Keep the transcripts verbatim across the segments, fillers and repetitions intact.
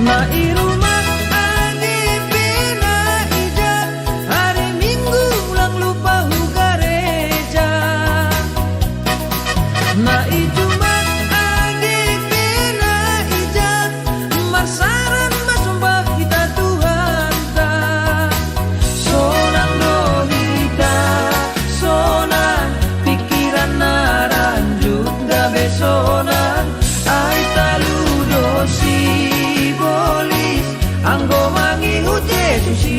Na i ruma age pe na ija, hari Minggu lang lupa hu gareja. Na i Jumat age pe na ija, marsaran masumbah hita Tuhanta. Sonang do hita, sonang, pikiran na ranjut gabe sonang, ai talu do sibolis, anggo mangihut Jesus i.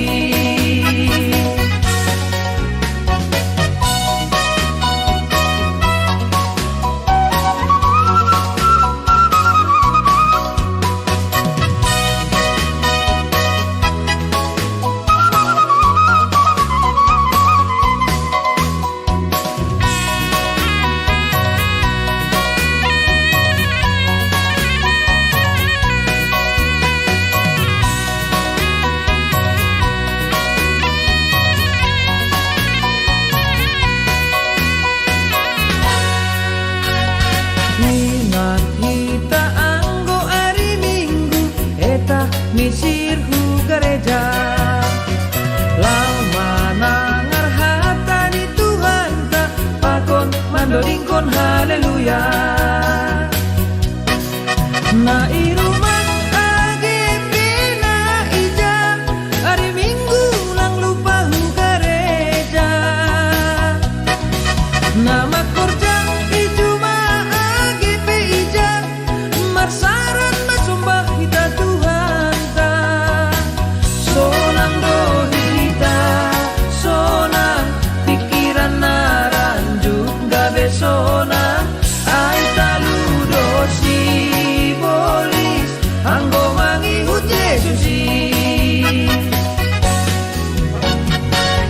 Ingat hita anggo ari Minggu, eta misir hu gareja. Laho manangar hata ni Tuhanta, pakon mandodingkon haleluya. Na i ruma age pe na ija, ari Minggu lang lupa hu gareja. Na mangkorja i juma age pe ija, marsaran masumbah hita Tuhanta. Sonang do hita, sonang, pikiran na ranjut gabe sonang, ai talu do sibolis, anggo mangihut Jesus i.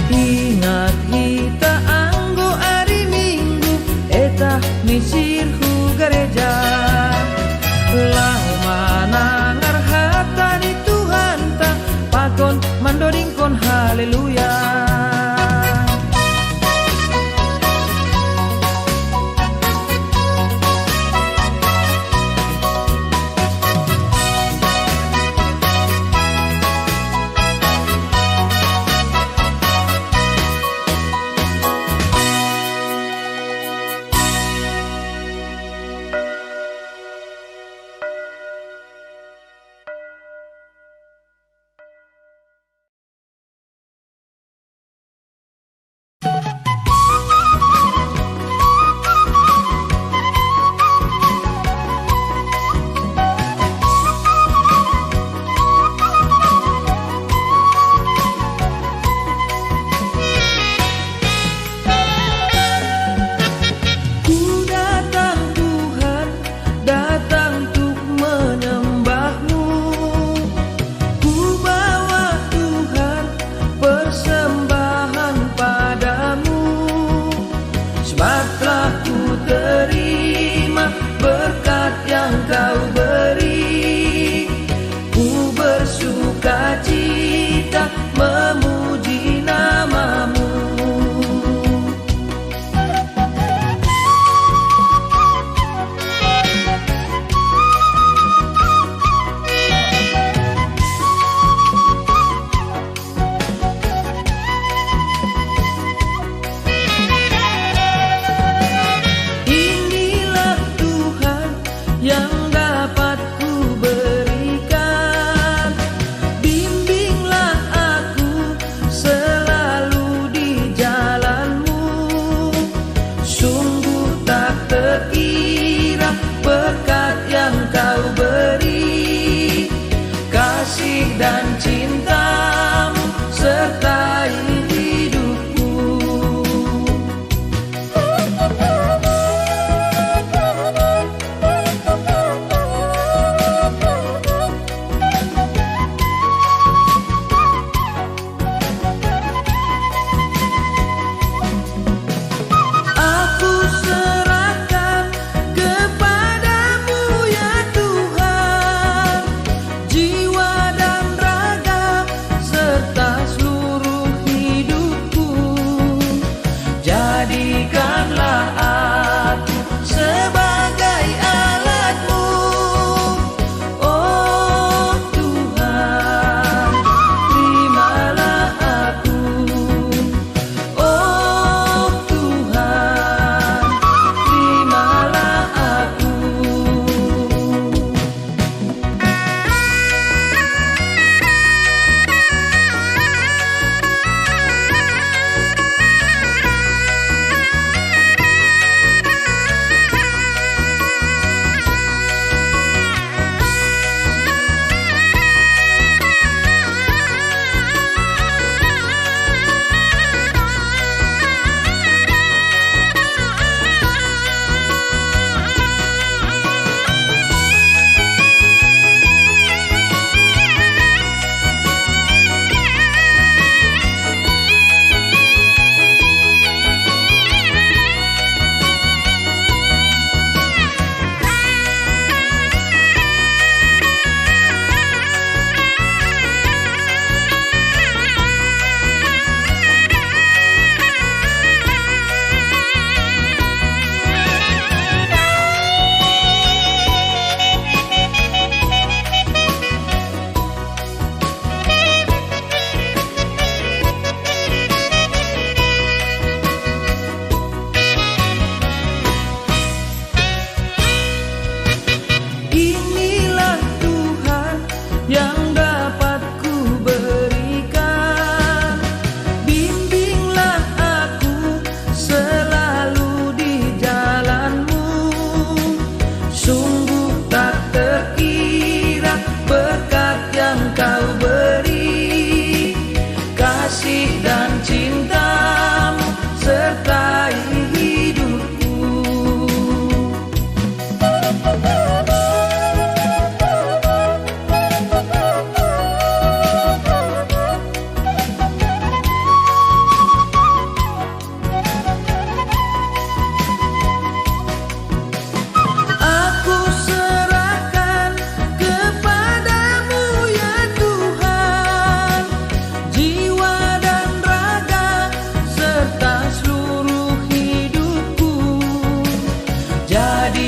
Ingat hita anggo ari Minggu, eta misir hu gareja. Laho manangar hata ni Tuhanta, pakon mandodingkon haleluya.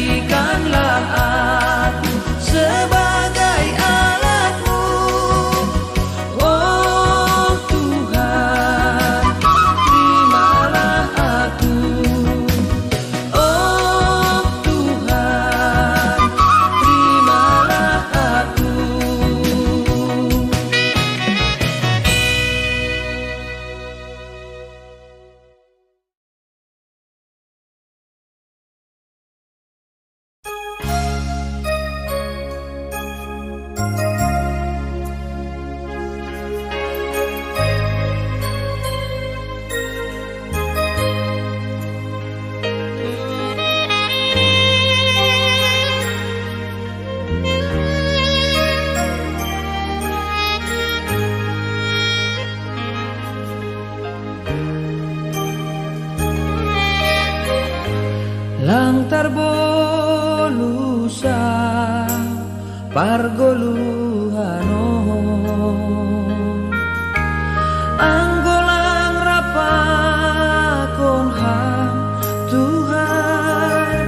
Jadikanlah aku sebagai alatmu, oh Tuhan, terimalah aku, oh Tuhan, terimalah aku. Lang tarbolusa pargoluhan on. Anggo lang rapakon Ham Tuhan,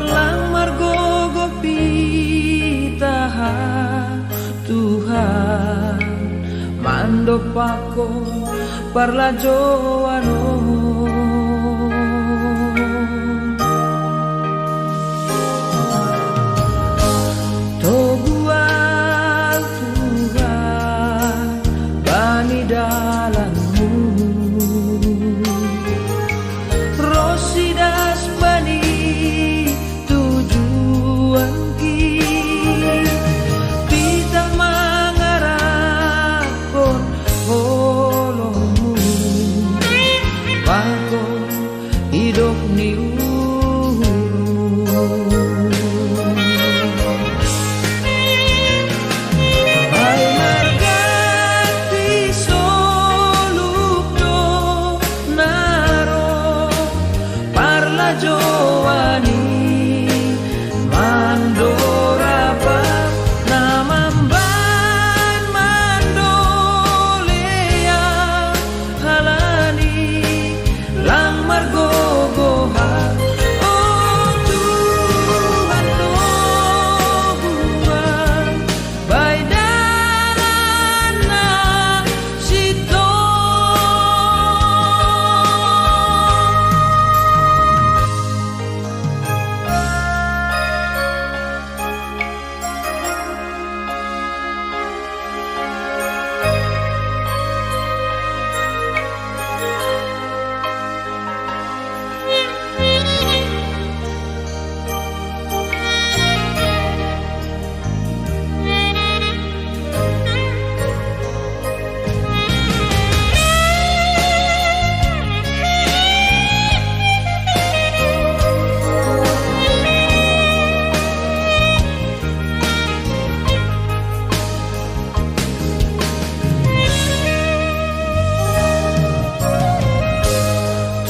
lang margogoh pitah Ham Tuhan, mandompakkon parlajoan on. Toguan Tuhan bani dalanmu, ros idas bani tujuanki, pitah mangaraphon holongmu, pakon idop ni uhurmu. Ai marganti solup do na ro parlajoan i, mandorapa na mambahen mandolea halani lang margogohan. Oh Tuhan, toguan bahen dalan na sintong.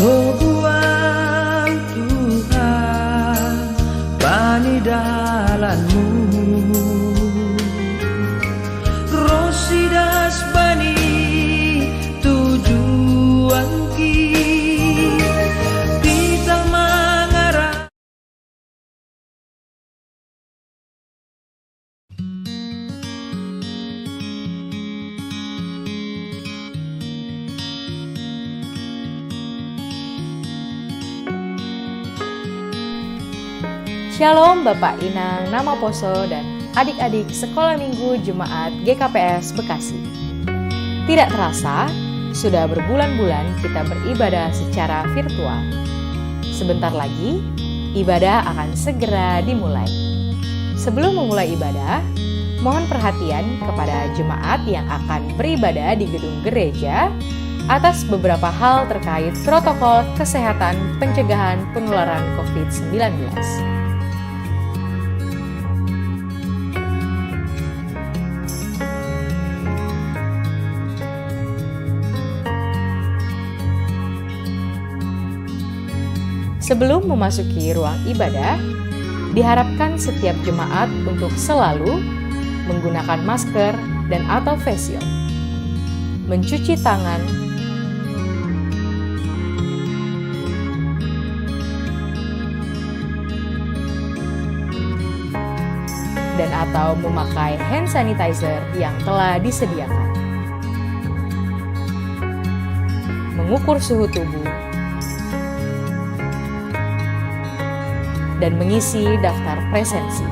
Toguan Tuhan bani dalanmu, ros idas bani tujuanki, pitah mangarap. Shalom Bapak Inang Namaposo dan adik-adik Sekolah Minggu Jemaat G K P S Bekasi. Tidak terasa, sudah berbulan-bulan kita beribadah secara virtual. Sebentar lagi, ibadah akan segera dimulai. Sebelum memulai ibadah, mohon perhatian kepada jemaat yang akan beribadah di gedung gereja atas beberapa hal terkait protokol kesehatan pencegahan penularan covid sembilan belas. Sebelum memasuki ruang ibadah, diharapkan setiap jemaat untuk selalu menggunakan masker dan atau face shield, mencuci tangan, dan atau memakai hand sanitizer yang telah disediakan. Mengukur suhu tubuh dan mengisi daftar presensi.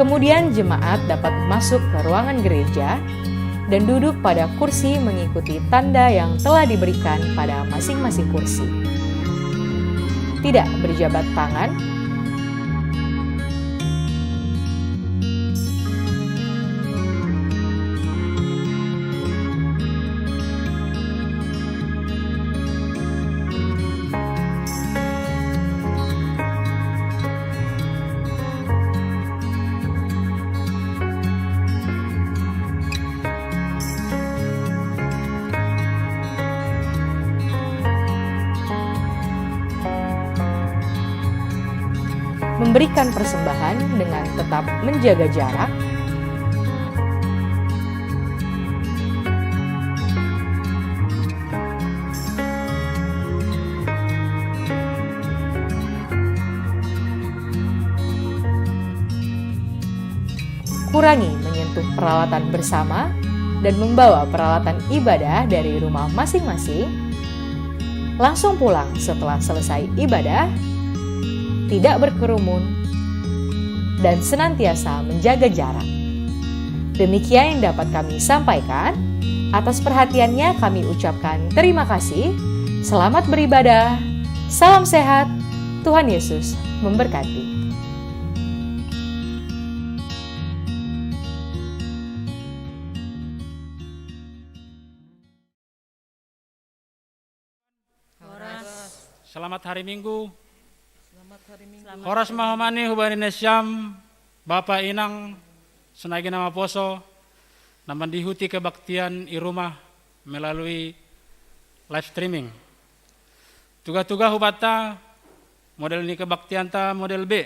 Kemudian jemaat dapat masuk ke ruangan gereja dan duduk pada kursi mengikuti tanda yang telah diberikan pada masing-masing kursi. Tidak berjabat tangan. Memberikan persembahan dengan tetap menjaga jarak. Kurangi menyentuh peralatan bersama dan membawa peralatan ibadah dari rumah masing-masing. Langsung pulang setelah selesai ibadah, tidak berkerumun, dan senantiasa menjaga jarak. Demikian yang dapat kami sampaikan. Atas perhatiannya kami ucapkan terima kasih. Selamat beribadah. Salam sehat. Tuhan Yesus memberkati. Selamat hari Minggu. Horas ma ho ma ni hubani nasiam, bapa, inang, sonai ge na maposo, na mandihuti kebaktian i rumah melalui live streaming. Tuga-tuga hubanta, model ni kebaktianta model B.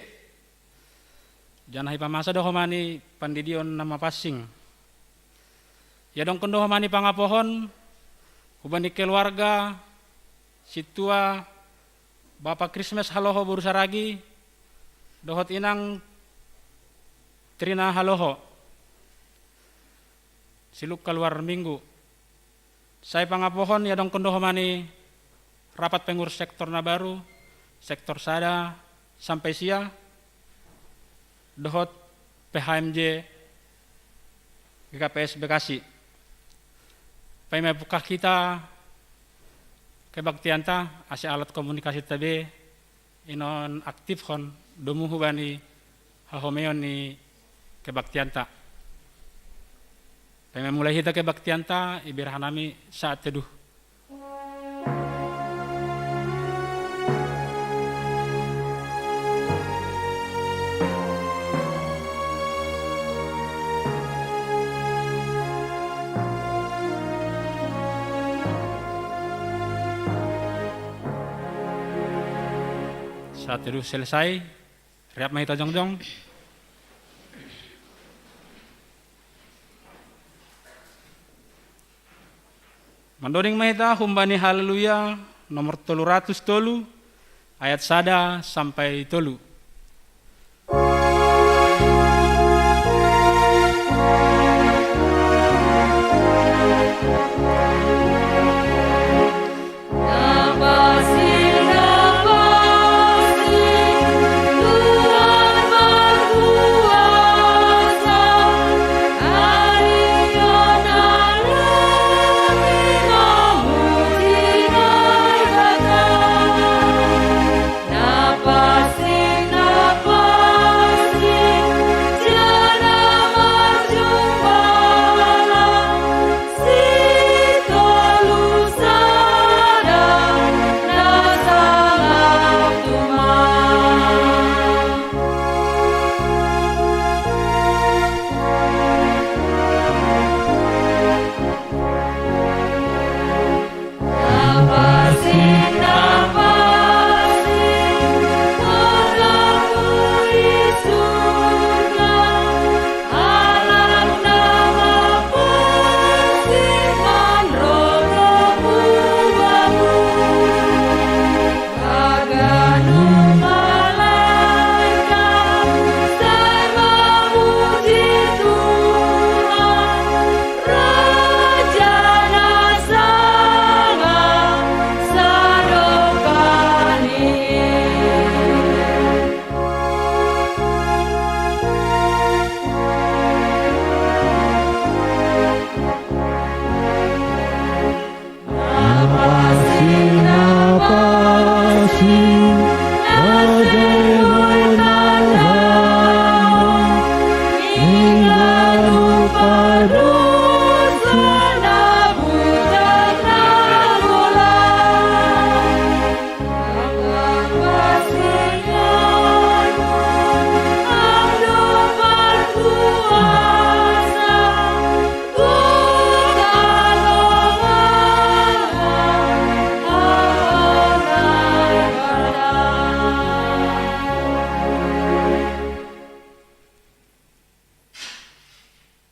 Janah ipamasa do ho ma ni pandidion na mapansing. Iadongkon do ho ma ni pangapohon hubani keluarga, sintua, Bapa Krismes Haloho boru Saragi, dohot inang Trina Haloho, siluk kaluar Minggu. Sai pangapohon iadongkon do ho ma ni rapat pengurus sektor na baru, sektor sada sampai sia, dohot P H M J G K P S Bekasi. Paima ipungkah hita kebaktianta, ase alat komunikasinta be inon aktifhon domu hubani hahomeon ni kebaktianta. Paima mulai hita kebaktianta, ibereng hanami saat teduh. Saat teduh selesai, riap ma hita jongjong. Mandoding ma hita humbani Haleluya nomor tolu ratus tolu, ayat sada sampai tolu.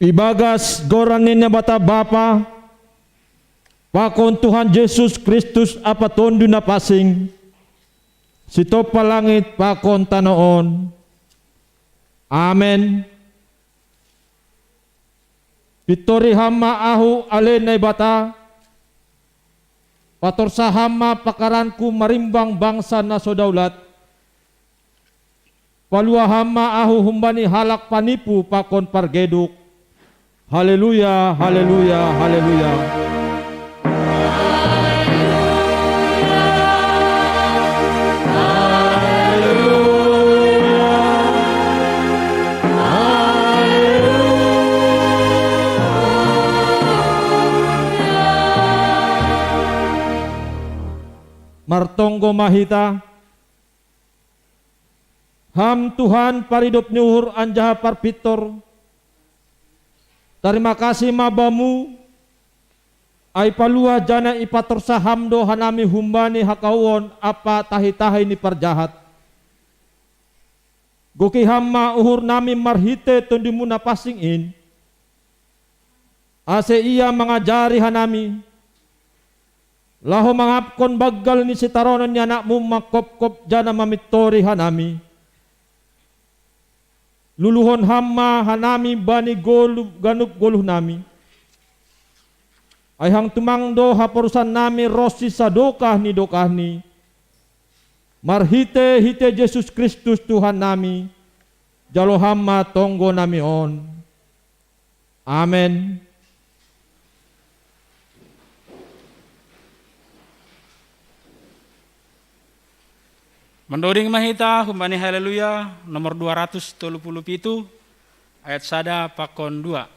Ibagas goran ni Naibata Bapa, pakon Tuhan Jesus Kristus Ampa Tonduy Napansing, sitop langit pakon tano on. Amen. Pintori Ham ma ahu, ale Naibata, patorsa Ham ma pangaranan ku marimbang bangsa na so daulat. Palua Ham ma ahu humbani halak panipu pakon pargeduk. Haleluya, haleluya, haleluya. Martonggo ma hita. Ham Tuhan, paridop ni uhur anjaha parpintor, tarima kasih ma Bamu, ai ipaluah janah ipatorsa Ham do hanami humbani hakauon ampa tahi-tahi ni parjahat. Goki Ham ma uhurnami marhitei Tonduy-Mu Napansing in, ase Ia mangajari hanami, laho mangaphon banggal ni sitaronon ni Anak-Mu manghophop janah mamintori hanami. Luluhon Ham ma hanami bani goluh, ganup goluhnami. Ai Ham tumang do haporusannami ronsi sadokah ni dokahni. Marhitei-hitei Jesus Kristus Tuhannami, jalo Ham ma tonggonami on. Amen. Mandoding ma hita humbani Haleluya nomor dua ratus tolu puluh pitu, ayat sada pakon dua.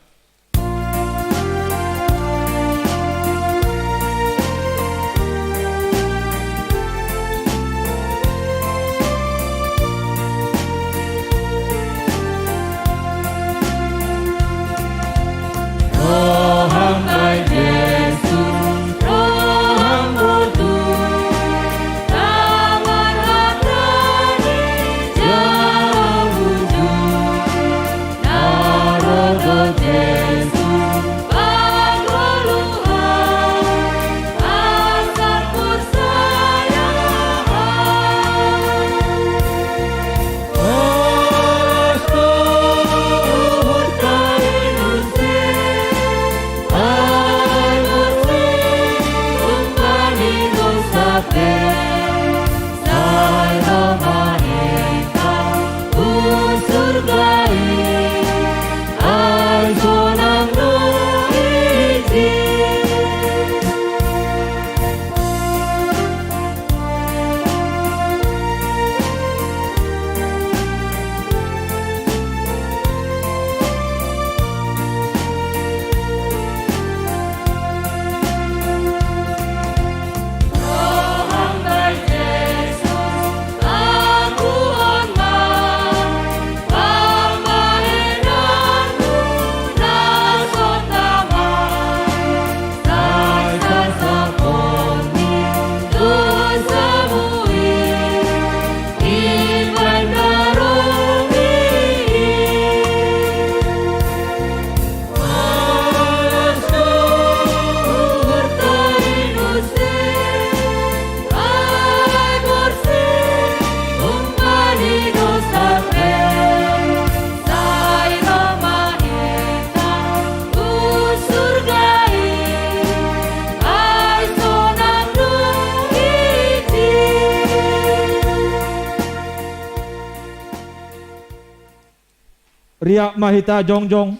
Riap ma hita jongjong.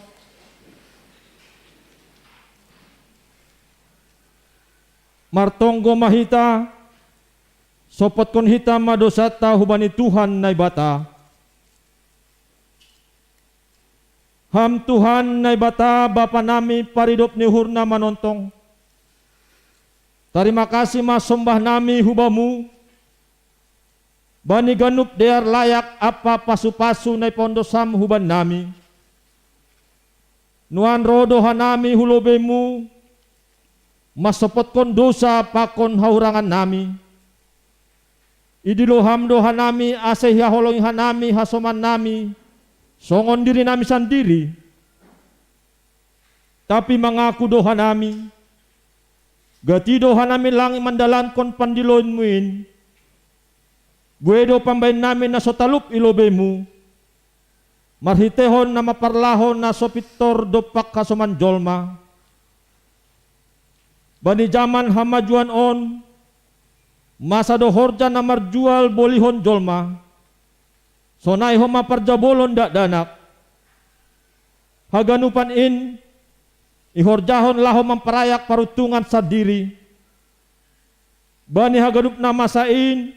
Martonggo ma hita, sompotkon hita ma dousanta hubani Tuhan Naibata. Ham Tuhan Naibata, Bapanami paridop ni uhur na manontong, tarima kasih ma sombahnami hu Bamu, bani ganup dear layak ampa pasu-pasu na ipaondos Ham hubannami. Nuan roh do hanami hu lobei-Mu, mansompotkon dousa pakon hahurangannami. Idilo Ham do hanami, ase ihaholongi hanami hasomannami songon dirinami sandiri. Tapi mangaku do hanami, gati do hanami lang mandalankon pandiloonmu in. Buei do pambahen nami na so talup i lobeimu, marhiteihon na maparlaho na so pintor dompak hasoman jolma. Bani jaman hamajuan on, masa do horja na marjual bolihon jolma, sonai homa parjabolon dakdanak. Haganupan in ihorjahon laho mamparayak paruntungan sandiri. Bani haganup na masa in,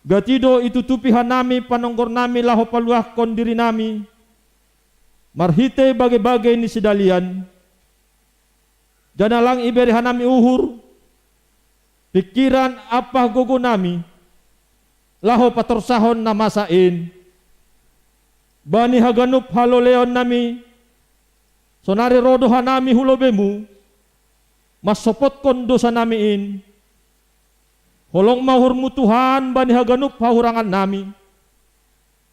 gati do itutupi hanami panonggornami laho paluahkon dirinami marhitei bage-bage ni sidalian. Janah lang ibere hanami uhur, pingkiran ampa gogonami, laho patorsahon na masa in. Bani haganup haloleonnami, sonari roh do hanami hu lobeimu, mansopotkon dousanami in. Holong ma uhurmu Tuhan bani haganup hahurangannami.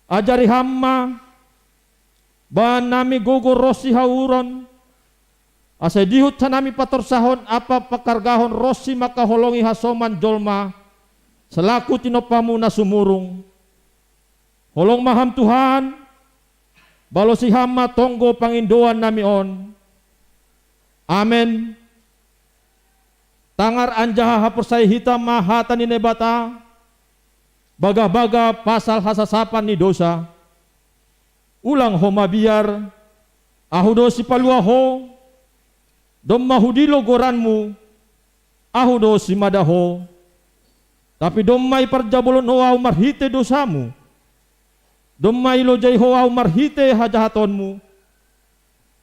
Ajari Ham ma, ba nami gogo ronsi hauhuron, ase dihut hanami patorsahon ampa panghargahon ronsi mangkaholongi hasoman jolma, salaku tinompamu na sumurung. Holong ma Ham Tuhan, balosi Ham ma tonggo pangindoannami on. Amen. Tangar anjaha haporsayai hita ma hata ni Naibata, bagah-bagah pasal hasasapan ni dousa. Ulang ho mabiar, Ahu do Sipaluah ho, domma hudilo goranmu, Ahu do Simada ho. Tapi domma iparjabolon ho Ahu marhitei dousamu, domma ilojai ho Ahu marhitei hajahatonmu.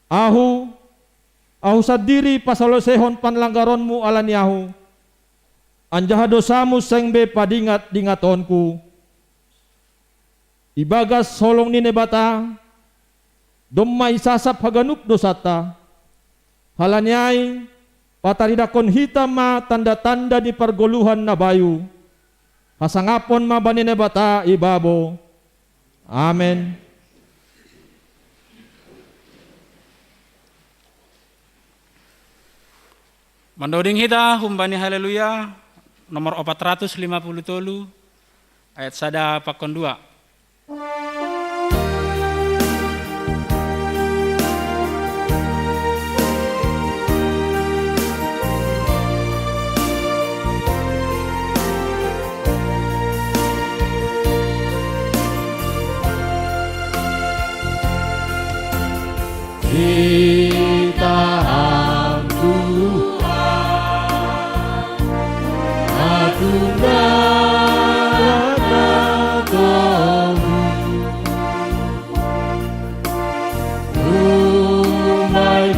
Ahu, Ahu sandiri pasaloseihon panlanggaronmu ala ni Ahu, anjaha dousamu seng be padingat-dingatonku. Ibagas holong ni Naibata, domma isasap haganup dousanta. Halani ai, pataridahkon hita ma tanda-tanda ni pargoluhan na bayu. Hasangapon ma bani Naibata i babou. Amen. Mandoding hita humbani Haleluya nomor opat ratus lima puluh tolu, ayat sada pakon dua. Itahang Tuhan, aku datang kepadamu. Umbaikan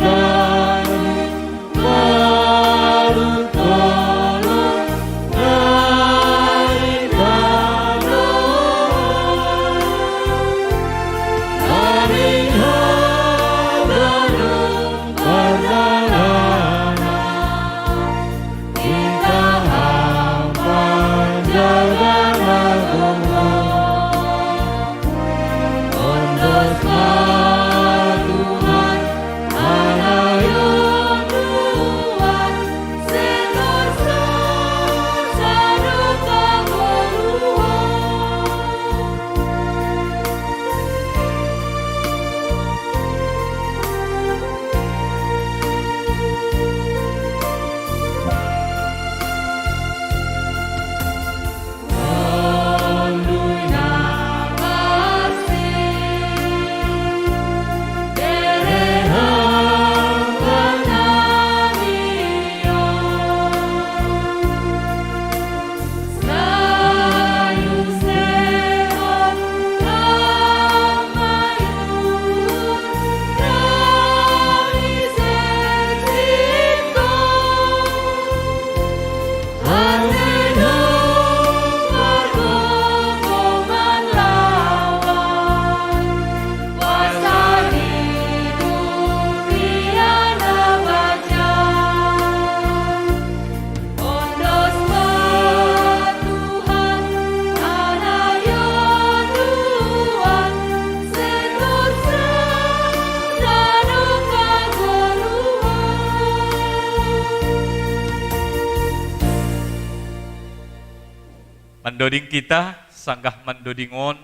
Mandoding hita, sanggah mandoding on,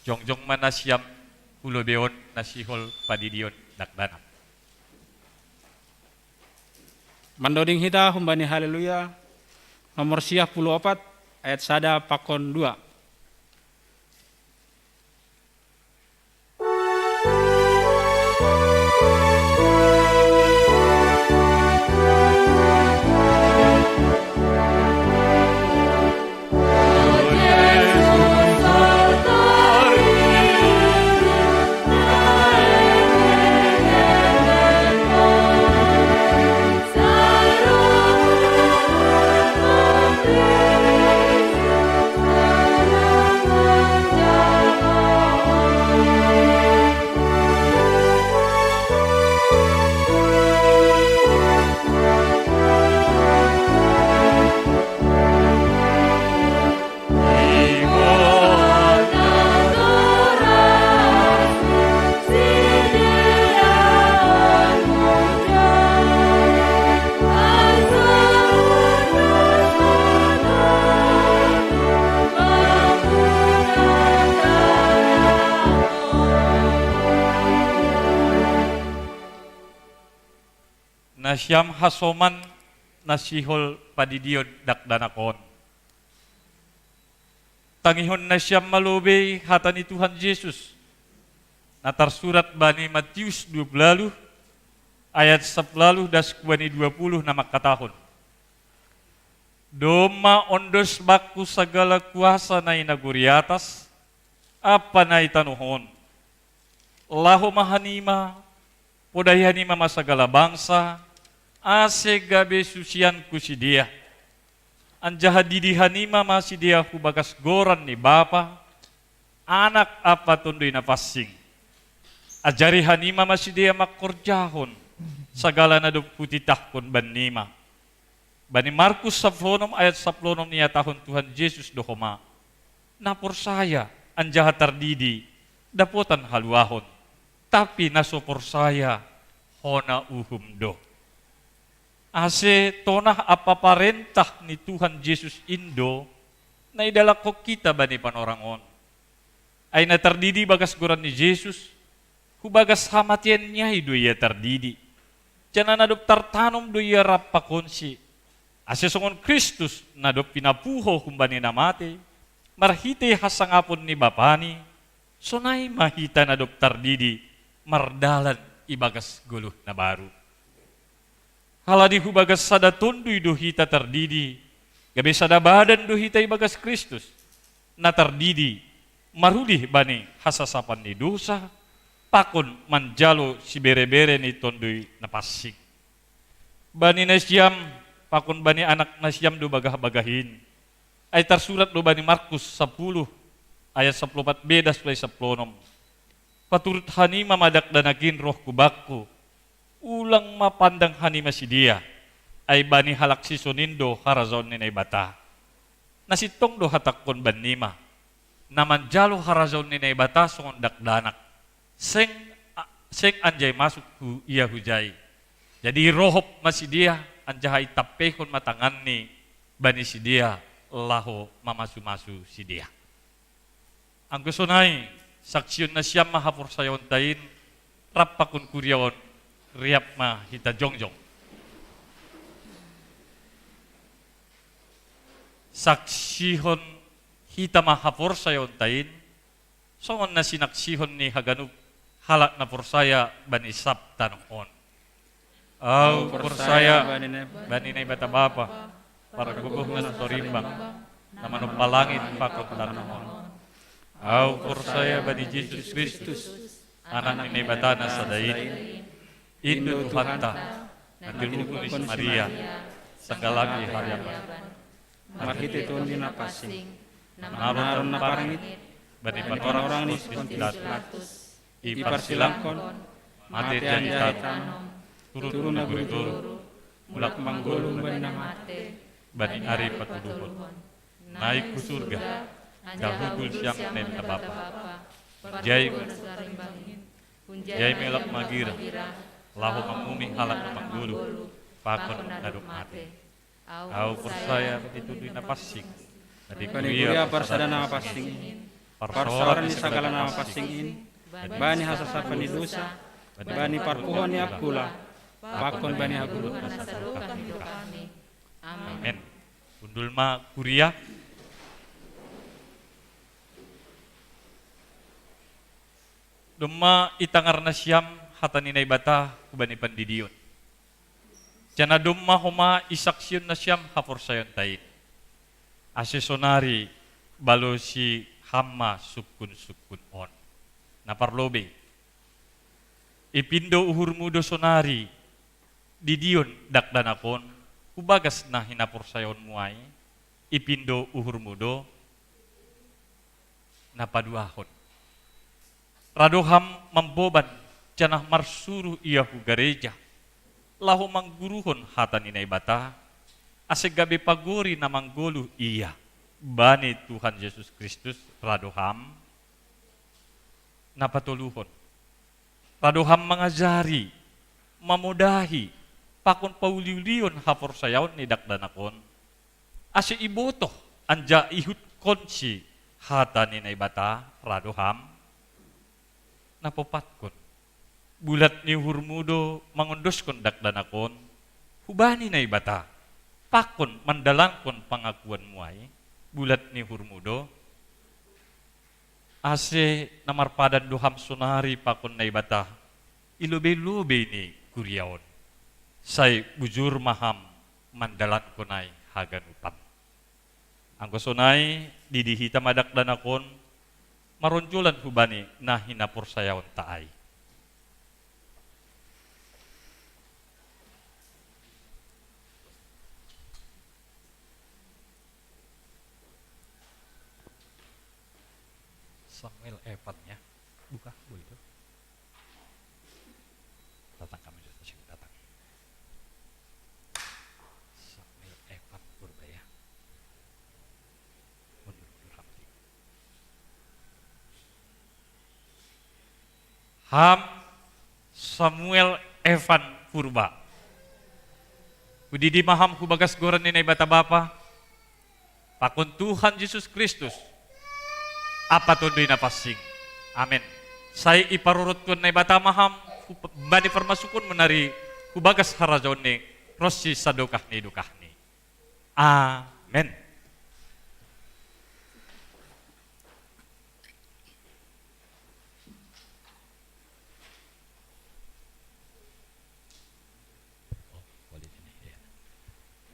jongjong ma nasiam hu lobei on na sihol padidion dakdanak. Mandoding hita humbani Haleluya, nomor siah puluh opat, ayat sada pakon dua. Nasiam hasoman na sihol padidion dakdanak on. Tangihon nasiam ma lobei hata ni Tuhan Jesus, na tarsurat bani Matius dua puluh, ayat sapuluh das kuani dua puluh, na mangkatahon: Domma ondos Bakku sagala kuasa na i nagori atas ampa na i tanoh on. Laho ma hanima, podai hanima ma sagala bangsa, ase gabe susianKu sidea. Anjaha didi hanima ma sidea hu bagas goran ni Bapa, Anak ampa Tonduy Napansing. Ajari hanima ma sidea mangkorjahon sagala na dob Hutitahkon bannima. Bani Markus sapuluh onom ayat sapuluh onom nihatahon Tuhan Jesus do homa: Na porsaya anjaha tardidi dapotan haluahon, tapi na so porsaya hona uhum do. Ase tonah ampa parentah ni Tuhan Jesus in do na idalankon hita bani panorang on. Ai na tardidi bagas goran ni Jesus, hu bagas hamateianNi ai do Ia tardidi. Janah na dob tartanom do Ia rap pakonSi, ase songon Kristus na dob pinapuho humbani na matei, marhitei hasangapon ni BapaNi, sonai ma hita na dob tardidi mardalan ibagas goluh na baru. Halani hu bagas sada Tonduy do hita tardidi, gabe sada badan do hita ibagas Kristus, na tardidi marulih bani hasasapan ni dousa, pakon manjalo siberebere ni Tonduy Napansing. Bani nasiam, pakon bani anak nasiam do bagah-bagah in. Ai tarsurat do bani Markus sapuluh, ayat sapuluh opat be das tu ai sapuluh onom: Paturut hanima ma dakdanak in roh hu Bakku, ulang ma pandang hanima sidea, ai bani halak sison in do harajaon ni Naibata. Na sintong do hatangkon bannima: Na manjalo harajaon ni Naibata songon dakdanak, seng, seng anjai masuk hu ia hujai. Jadi rohop ma sidea, anjaha itampeihon ma tanganni bani sidea, laho mamasu-masu sidea. Anggo sonai, saksihon nasiam ma haporsayaonta in rap pakon kuria on. Riap ma hita jongjong. Saksihon hita ma haporsayaonta in, songon na sinaksihon ni haganup halak na porsaya bani sab tanoh on. Ahu porsaya bani Naibata Bapa, pargogoh na so rimbang, na manompa langit pakon tanoh on. Ahu porsaya bani Jesus Kristus, Anak ni Naibata na sada in, in do Tuhanta, na tinubuhkon ni si Maria, sanggah lam di hari amban, marhitei Tonduy Napansing, manaron na parngit bani panorang ni si Pontius Pilatus, iparsilangkon, mate anjaha itanom, turun tu nagori toruh, mulak manggoluh bani na mate bani ari patoluhon, naik hu surga, anjaha hundul sian Naibata Bapa. Jai, jai ma i mulak magira, laho manguhumi halak na manggoluh pakon na dob mate. Ahu porsaya bani Tonduy Napansing, na Bani kuria parsada nama passing in, parsaoran ni sagala nama passing in, bani hasasapan ni dosa, bani parpuhoan ni Angkula, pakon bani hagoluhan na sadokah ni dokahni. Amen. Hundul ma kuria. Domma itangar nasiam hata ni Naibata hubani pandidion. Janah domma homa isaksihon nasiam haporsayaonta in. Ase sonari balosi ham ma sungkun-sungkun on. Na parlobei, ipindo uhurmu do sonari didion dakdanak on, hubagas na hinaporsayaonmu ai, ipindo uhurmu do na paduahon. Rado ham mamboban, janah marsuruh ia hu gareja, laho mangguruhon hata ni Naibata, ase gabe pagori na manggoluh ia bani Tuhan Jesus Kristus, rado ham na patoluhon. Rado ham mangajari, mamodahi, pakon pauliulion haporsayaon ni dakdanak on, ase ibotoh anjaha ihutkonsi hata ni Naibata, rado ham na pompatkon. Bulat ni uhurmu do mangondoskon dakdanak on hubani Naibata, pakon mandalankon pangakuanmu ai, bulat ni uhurmu do, ase na marpadan do ham sonari pakon Naibata i lobei-lobei ni kuria on. Sai bujur ma ham mandalankon ai haganupan. Anggo sonai, didi hita ma dakdanak on, maronjolan hubani na hinaporsayaonta ai. Samuel Evan, ya. Buka, Bu, itu. Datang kami sudah sini datang. Samuel Evan Purba, ya. Mundur, mundur, Ramli. Ham Samuel Evan Purba. Hudidi ma ham hubagas goran ni Naibata Bapa, pakon Tuhan Jesus Kristus, ampa Tonduy Napansing. Amen. Sai iparorot Tuhan Naibata ma ham hu-, bani parmasukon menari hubagas harajaon ni ronsi sadokah ni dokahni. Amen.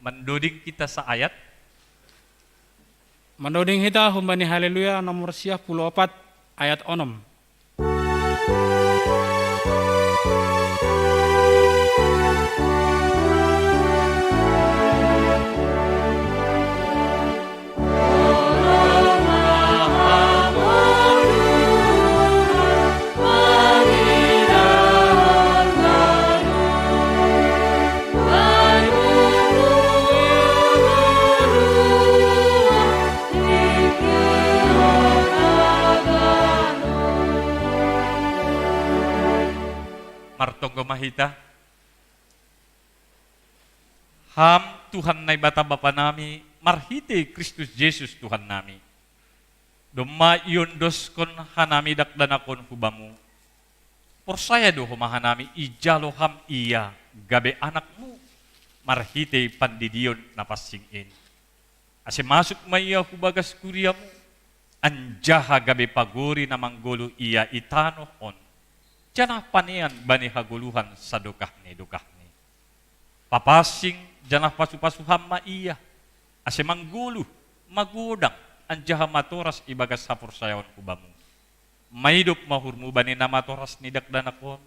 Mandoding kita saayat. Mandoding hita humbani Haleluya nomor siah puluh opat ayat onom. Martonggo ma hita. Ham Tuhan Naibata Bapa nami, marhitei Kristus Jesus Tuhan nami, domma iondoskon hanami dakdanak on hu Bamu, porsaya do homa hanami ijalo Ham Ia gabe anakMu marhitei pandidion na pansing in. Ase masuk ma Ia hu bagas kuriaMu, anjaha gabe pagori na manggoluh Ia i tanoh on, janah panean bani hagoluhan sadokah ni dokahni. Papansing janah pasupasu Ham ma Ia, ase manggoluh, magodang, anjaha matoras ibagas haporsayaon hu Bamu. Maidop ma uhurMu bani na matoras ni dakdanak on,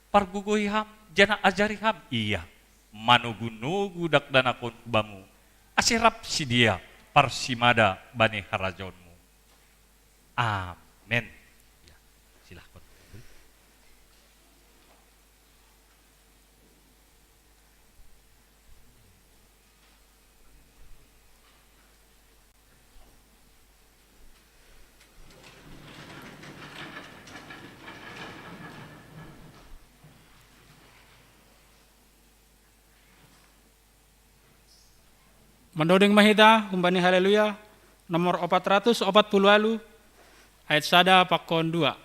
pargogohi Ham, janah ajari Ham ia, manogunogu dakdanak on hu Bamu, ase rap sidea parsimada bani harajaonMu. Amen. Ya, silahkan. Mandoding ma hita humbani Haleluya nomor opat ratus opat puluh walu, ayat sada pakon dua.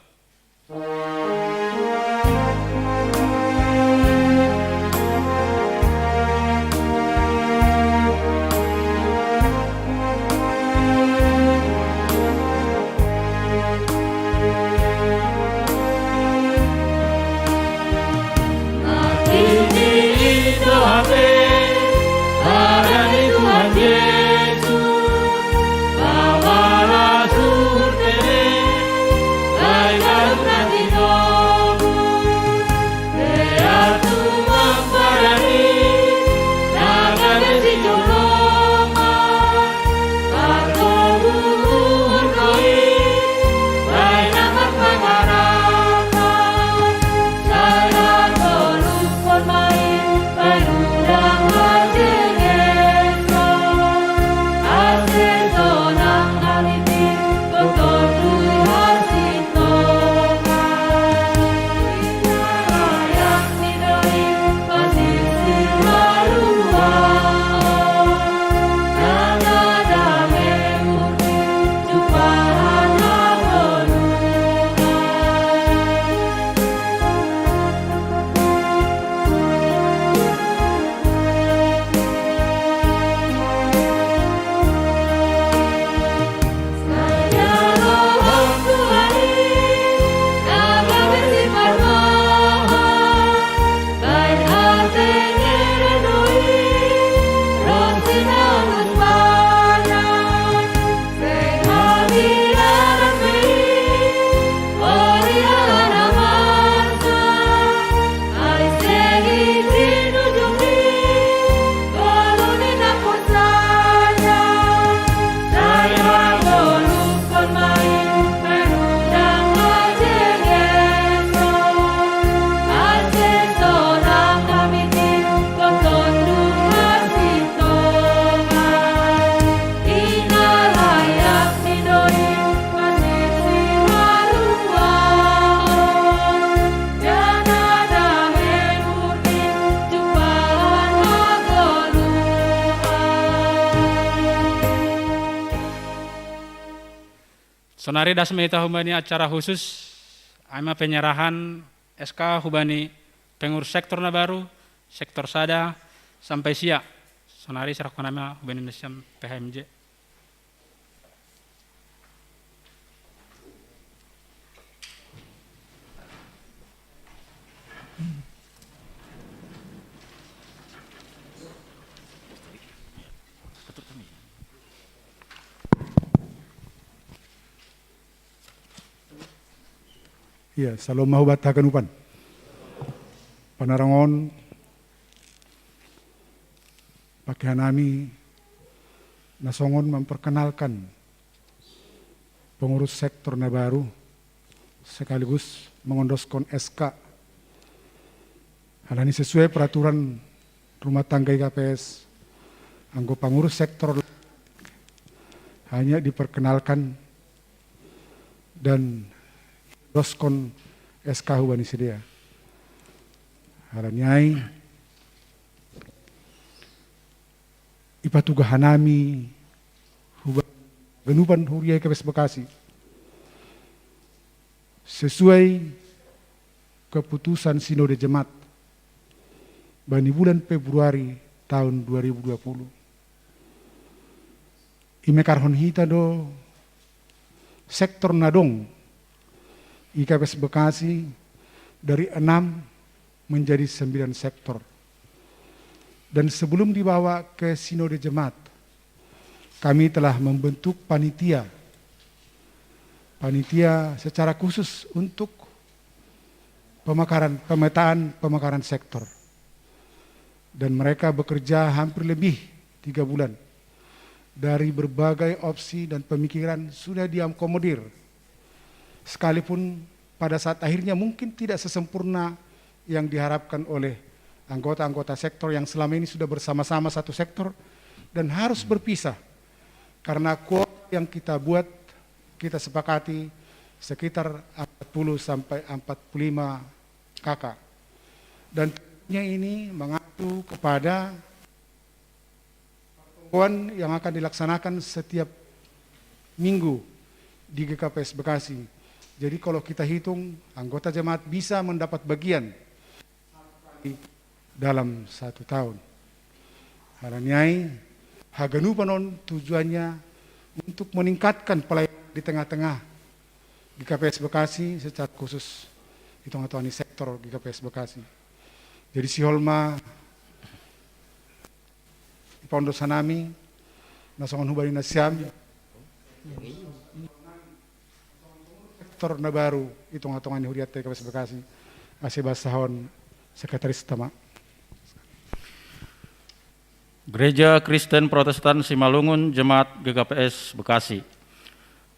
Sonari das me ita hubani acara khusus, ai ma penyerahan S K hubani pengurus sektor na baru, sektor sada sampai sia. Sonari serahkan nama hubani nasiam P H M J. Iya, salom mahubat haganupan. Panarangon pakehanami na songon memperkenalkan pengurus sektor na baru, sekaligus mengondoskon S K. Alani sesuai peraturan rumah tangga I K P S, anggo pengurus sektor hanya diperkenalkan dan doskon S K hubani sidea. Alani ai ipatuga hanami hubani haganupan huria I K P S Bekasi sesuai keputusan Sinode Jemaat bani bulan Februari tahun dua ribu dua puluh. Imekarhon hita do sektor na dong I K P S Bekasi dari enam menjadi sembilan sektor. Dan sebelum dibawa ke Sinode Jemaat, kami telah membentuk panitia, panitia secara khusus untuk pemekaran, pemetaan pemekaran sektor. Dan mereka bekerja hampir lebih tiga bulan. Dari berbagai opsi dan pemikiran sudah diakomodir. Sekalipun pada saat akhirnya mungkin tidak sesempurna yang diharapkan oleh anggota-anggota sektor yang selama ini sudah bersama-sama satu sektor dan harus berpisah karena kuota yang kita buat, kita sepakati sekitar empat puluh sampai empat puluh lima K K. Dan tentunya ini mengacu kepada pertemuan yang akan dilaksanakan setiap minggu di G K P S Bekasi. Jadi kalau kita hitung, anggota jemaat bisa mendapat bagian dalam satu tahun. Hal ini ai, haganupa non tujuannya untuk meningkatkan pelayanan di tengah-tengah G K P S Bekasi, secara khusus itung-itungan sektor G K P S Bekasi. Jadi si Holma, ipaondos hanami, na songon hubahen nasiam, sektor na baru itung-itungan ni huriat G K P S Bekasi, asa ibasahon sekretaris utama. Gereja Kristen Protestan Simalungun, Jemaat G K P S Bekasi.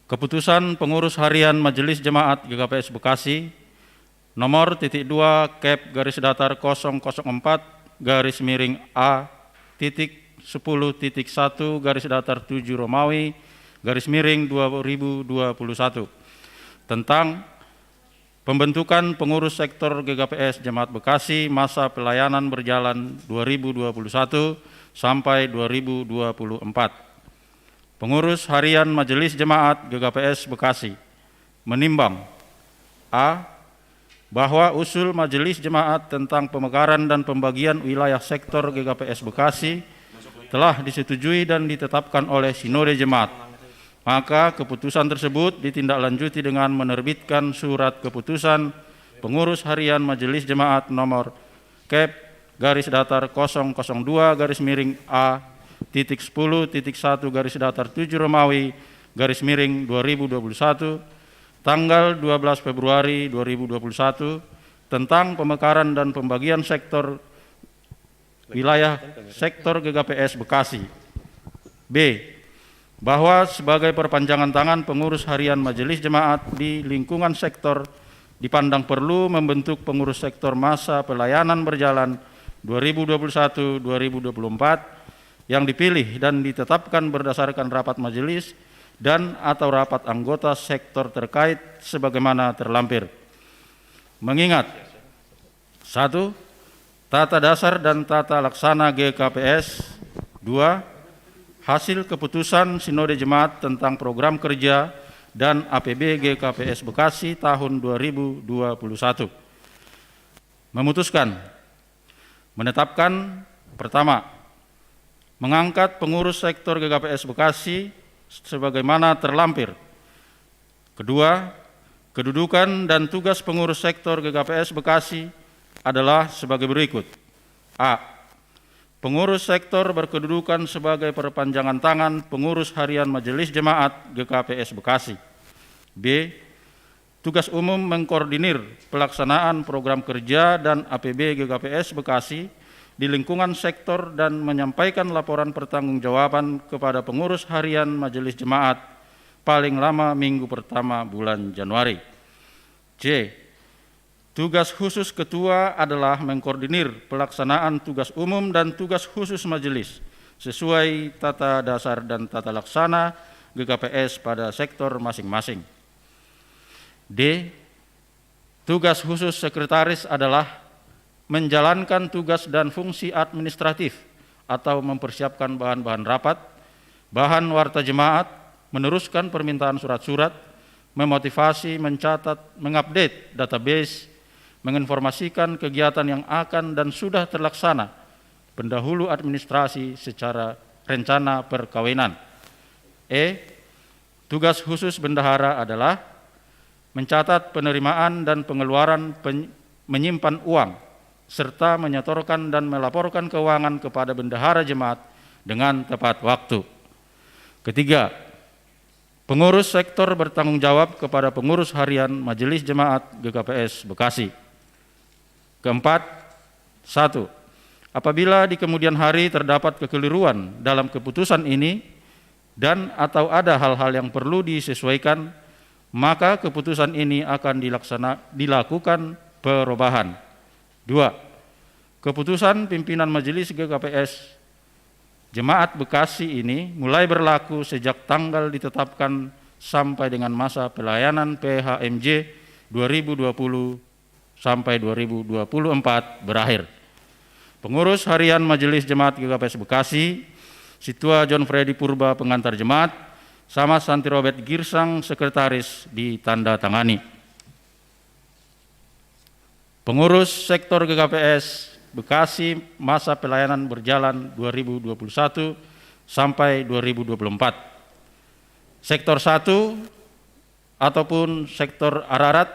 Keputusan Pengurus Harian Majelis Jemaat G K P S Bekasi nomor titik dua kep garis datar kosong kosong empat garis miring A titik sepuluh titik satu garis datar tujuh Romawi garis miring dua ribu dua puluh satu tentang pembentukan pengurus sektor G K P S Jemaat Bekasi masa pelayanan berjalan dua ribu dua puluh satu sampai dua ribu dua puluh empat. Pengurus Harian Majelis Jemaat G K P S Bekasi menimbang: A, bahwa usul Majelis Jemaat tentang pemekaran dan pembagian wilayah sektor G K P S Bekasi telah disetujui dan ditetapkan oleh Sinode Jemaat, maka keputusan tersebut ditindaklanjuti dengan menerbitkan surat keputusan Pengurus Harian Majelis Jemaat nomor kep garis datar kosong kosong dua garis miring A titik sepuluh titik satu garis datar tujuh Romawi garis miring dua ribu dua puluh satu, tanggal dua belas Februari dua ribu dua puluh satu, tentang pemekaran dan pembagian sektor wilayah sektor G K P S Bekasi. B, bahwa sebagai perpanjangan tangan pengurus harian Majelis Jemaat di lingkungan sektor, dipandang perlu membentuk pengurus sektor masa pelayanan berjalan dua ribu dua puluh satu dua ribu dua puluh empat yang dipilih dan ditetapkan berdasarkan rapat majelis dan atau rapat anggota sektor terkait sebagaimana terlampir. Mengingat: satu, tata dasar dan tata laksana G K P S. Dua, hasil keputusan Sinode Jemaat tentang program kerja dan A P B G K P S Bekasi tahun dua ribu dua puluh satu. Memutuskan: menetapkan, pertama, mengangkat pengurus sektor G K P S Bekasi sebagaimana terlampir. Kedua, kedudukan dan tugas pengurus sektor G K P S Bekasi adalah sebagai berikut. A, pengurus sektor berkedudukan sebagai perpanjangan tangan pengurus harian Majelis Jemaat G K P S Bekasi. B, tugas umum mengkoordinir pelaksanaan program kerja dan A P B G K P S Bekasi di lingkungan sektor dan menyampaikan laporan pertanggungjawaban kepada pengurus harian Majelis Jemaat paling lama minggu pertama bulan Januari. C, tugas khusus ketua adalah mengkoordinir pelaksanaan tugas umum dan tugas khusus majelis sesuai tata dasar dan tata laksana G K P S pada sektor masing-masing. D, tugas khusus sekretaris adalah menjalankan tugas dan fungsi administratif atau mempersiapkan bahan-bahan rapat, bahan warta jemaat, meneruskan permintaan surat-surat, memotivasi, mencatat, mengupdate database, menginformasikan kegiatan yang akan dan sudah terlaksana, pendahulu administrasi secara rencana perkawinan. E, tugas khusus bendahara adalah mencatat penerimaan dan pengeluaran, pen-, menyimpan uang, serta menyetorkan dan melaporkan keuangan kepada bendahara jemaat dengan tepat waktu. Ketiga, pengurus sektor bertanggung jawab kepada pengurus harian Majelis Jemaat G K P S Bekasi. Keempat, satu, apabila di kemudian hari terdapat kekeliruan dalam keputusan ini dan atau ada hal-hal yang perlu disesuaikan, maka keputusan ini akan dilaksana-, dilakukan perubahan. Dua, keputusan pimpinan Majelis G K P S Jemaat Bekasi ini mulai berlaku sejak tanggal ditetapkan sampai dengan masa pelayanan P H M J dua ribu dua puluh sampai dua ribu dua puluh empat berakhir. Pengurus Harian Majelis Jemaat G K P S Bekasi, Situa John Freddy Purba, pengantar jemaat, Sama Santi Robert Girsang, sekretaris, ditandatangani. Pengurus Sektor G K P S Bekasi, masa pelayanan berjalan dua ribu dua puluh satu sampai dua ribu dua puluh empat. Sektor satu ataupun Sektor Ararat,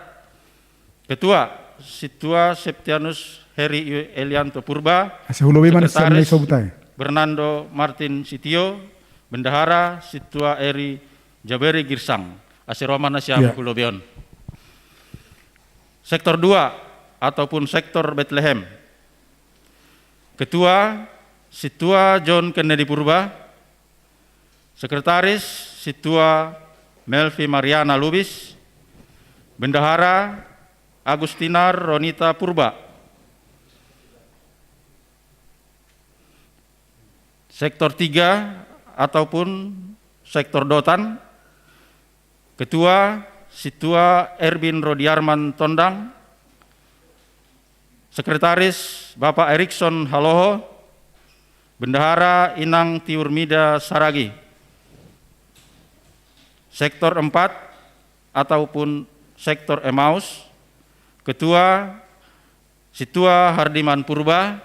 Ketua Situa Septianus Heri Elianto Purba, Ase hulobi man siam na Sekretaris isobutai. Bernardo Martin Sitio, Bendahara Situa Eri Jaberi Girsang. Ase ro ma na siam, ya, hulobion. Sektor dua ataupun Sektor Betlehem, Ketua Situa John Kennedy Purba, Sekretaris Situa Melvi Mariana Lubis, Bendahara Agustina Ronita Purba. Sektor tiga ataupun Sektor Dotan, Ketua Situa Erbin Rodiarman Tondang, Sekretaris Bapak Erikson Haloho, Bendahara Inang Tiurmida Saragi. Sektor empat ataupun Sektor Emaus, Ketua Situa Hardiman Purba,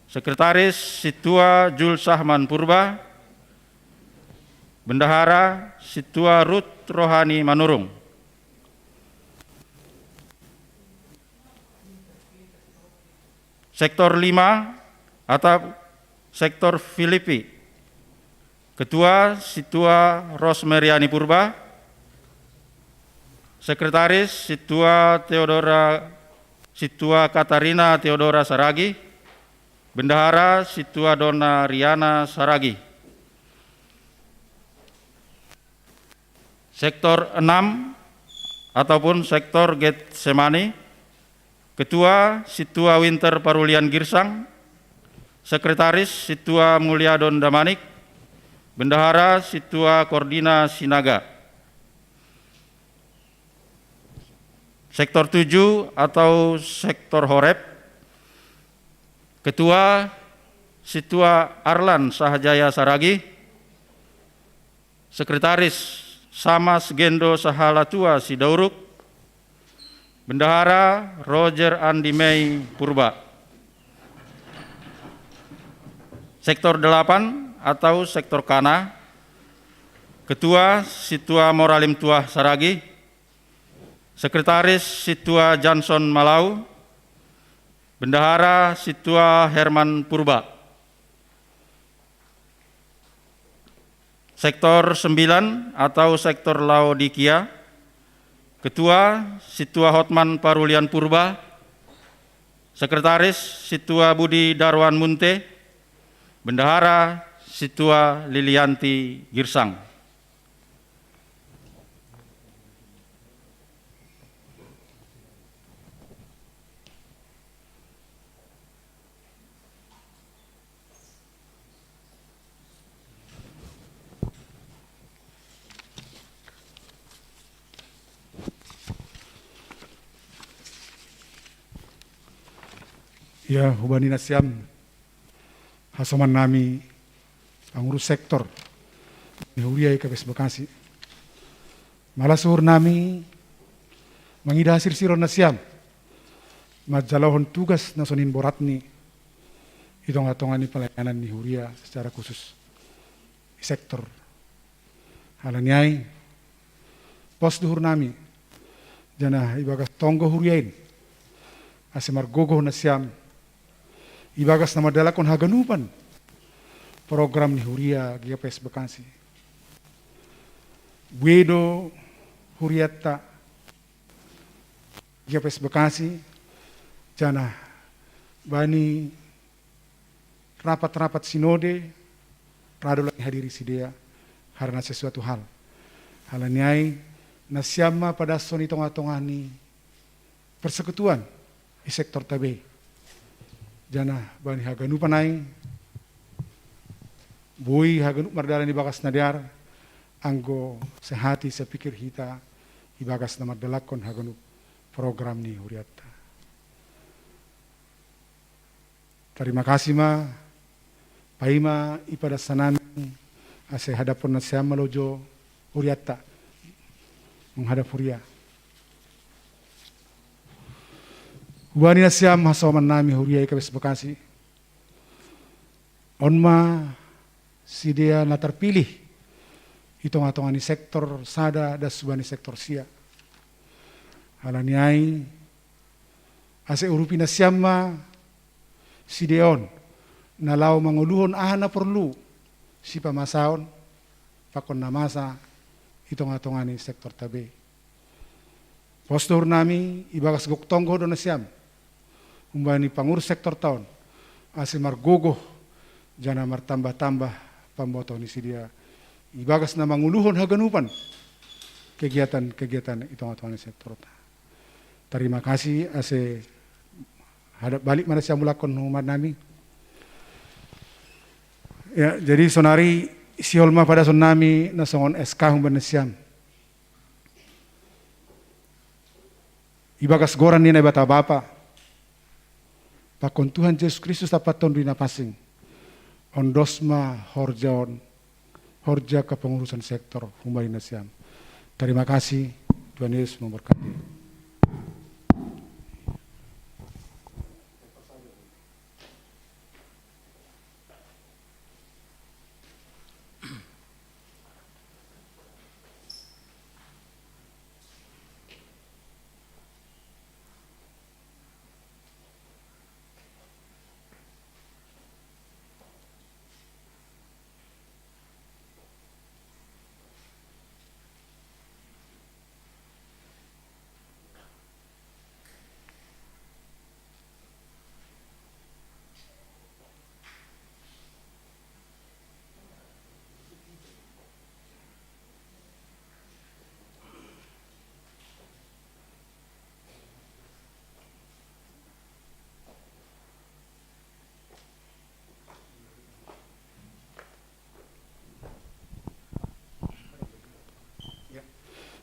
Sekretaris Situa Jul Sahman Purba, Bendahara Situa Ruth Rohani Manurung. Sektor lima atau Sektor Filipi, Ketua Situa Rosemariani Purba, Sekretaris Situa Theodora, Situa Katarina Theodora Saragi, Bendahara Situa Dona Riana Saragi. Sektor enam ataupun Sektor Getsemani, Ketua Situa Winter Parulian Girsang, Sekretaris Situa Mulyadon Damanik, Bendahara Situa Kordina Sinaga. Sektor tujuh atau Sektor Horeb, Ketua Situa Arlan Sahajaya Saragi, Sekretaris Samas Gendo Sahalatua Sidauruk, Bendahara Roger Andi Mei Purba. Sektor delapan atau Sektor Kana, Ketua Situa Moralim Tuah Saragi, Sekretaris Situa Johnson Malau, Bendahara Situa Herman Purba. Sektor sembilan atau Sektor Laodikia, Ketua Situa Hotman Parulian Purba, Sekretaris Situa Budi Darwan Munte, Bendahara Situa Lilianti Girsang. Ya, hubani nasiam hasoman nami pangurus sektor ni huria i K P S Bekasi. Malas uhur nami mangida hasirsiron nasiam manjalohon tugas na sonin boratni i tonga-tonga ni pelayanan ni huria secara khusus i sektor. Halani ai, pos do uhur nami, janah ibagas tonggo huria in, ase margogoh nasiam ibagas na mandalankon haganupan program ni huria G K P S Bekasi. Buei do hurianta G K P S Bekasi, janah bani rapat-rapat sinode, ra do lagi hadiri sidea karena sesuatu hal. Halani ai, nasiam ma padashon i tonga-tonga ni persekutuan i sektor tabei. Janah bani haganupan ai, boi haganup mardalan ibagas na dear, anggo sehati sepikir hita ibagas na mandalankon haganup program ni hurianta. Tarima kasih ma, paima ipadas hanami Ase hadapon nasiam ma lojo huriatta menghadap huria. Hubani nasiam hasoman nami huria i K B S Bekasi. On ma sidea na tarpilih i tonga-tonga ni sektor sada das hubani sektor sia. Halani ai, ase urupi nasiam ma sidea on na laho mangoluhon aha na porlu sipamasaon pakon na masa i tonga-tonga ni sektorta be. Pos do uhur nami, ibagas gok tonggo do nasiam humbani pangurus sektorta on, ase margogoh jala martambah-tambah pambotoh ni sidea ibagas na mangoluhon haganupan kegiatan-kegiatan i tonga-tonga ni sektorta. Tarima kasih. Ase hadap balik ma nasiam ulakkon hubani nami. Ya, jadi sonari sihol ma padason nami na songon S K hubani nasiam. Ibagas goran ni Naibata Bapa, pakon Tuhan Jesus Kristus Amanta Tonduy Napansing, ondos ma horja on, horja kepengurusan sektor hubani nasiam. Tarima kasih, Tuhan Yesus memberkati.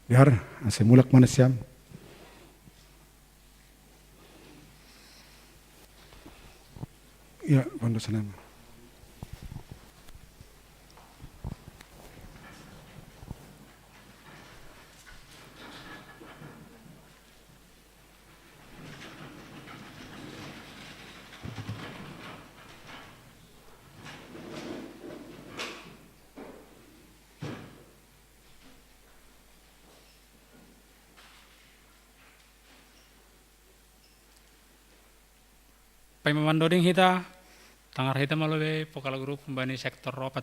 Dihar, ase mulak ma nasiam. Ya, pondus nama. Paima mandoding hita, tangar hita ma lobe vokal grup humbani sektor opat.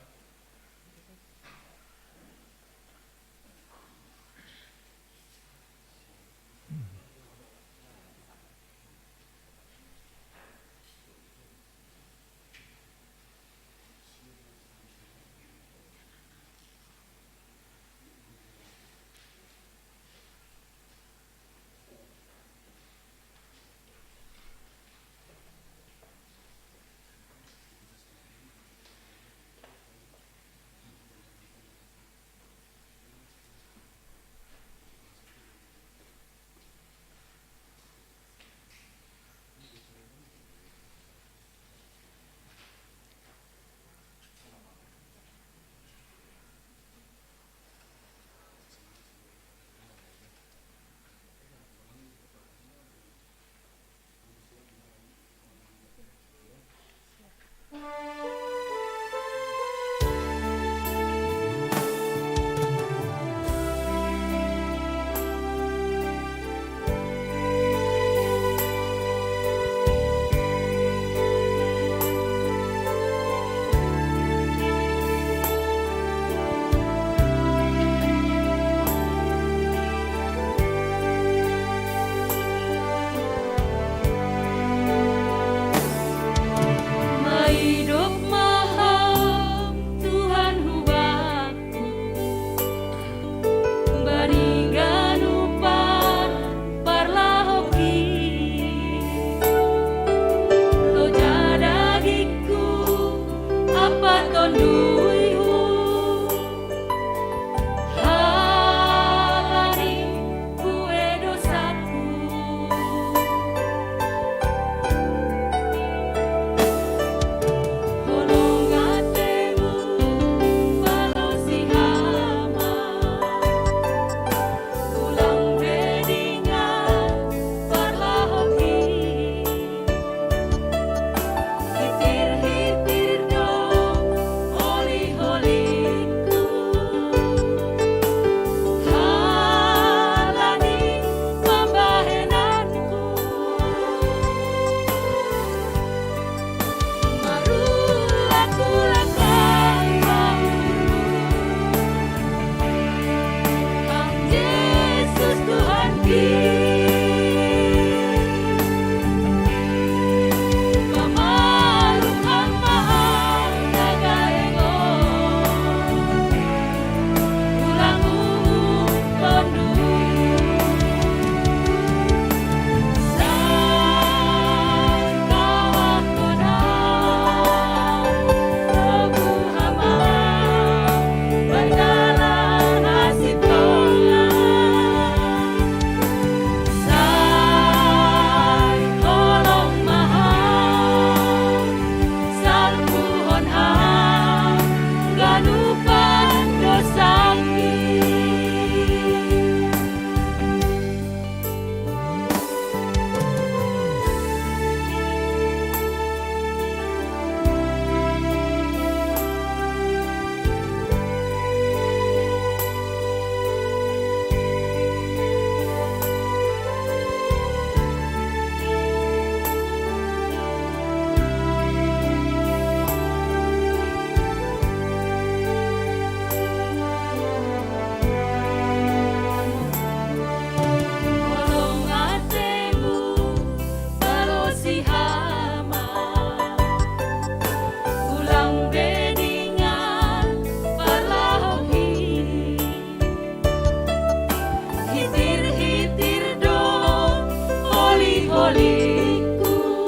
Oliku,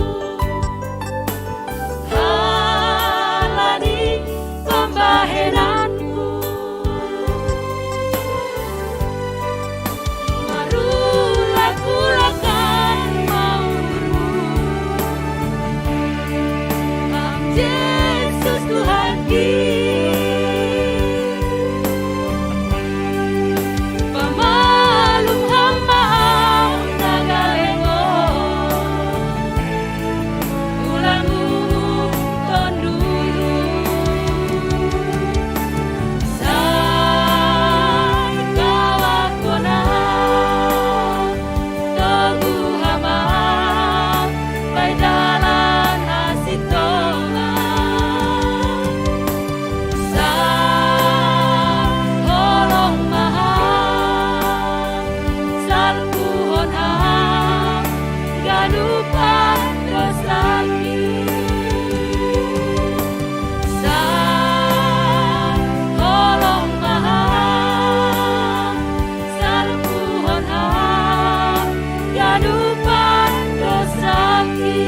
halani pambahenanku, marulaku lakan maumu. Am Yesus Tuhanki, pamalum hamba am nagalengo. Ulangu tondulu, sai kawakona, togu hamba, bai dalan hasitonga. Sai holong ma hamba, salpuhon hamba, ganupan dosaki. Sai holong ma hamba, salpuhon hamba, ganupan dosaki.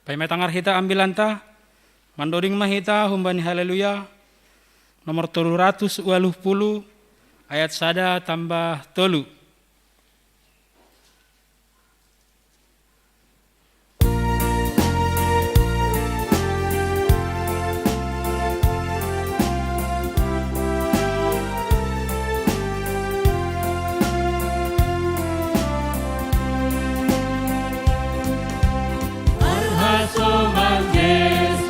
Paima tangar hita ambilanta, mandoding ma hita humbani Haleluya, nomor tolu ratus waluh puluh, ayat sada tambah tolu. Marhasoman Jesus,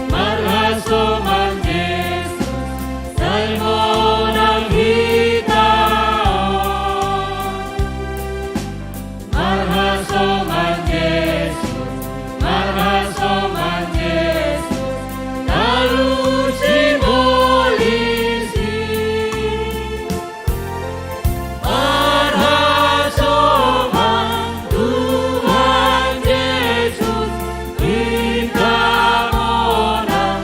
marhasoman Jesus, sai monang hita. Marhasoman Jesus, marhasoman Jesus, taluhut polisi. Marhasoman Tuhan Jesus, hita monang.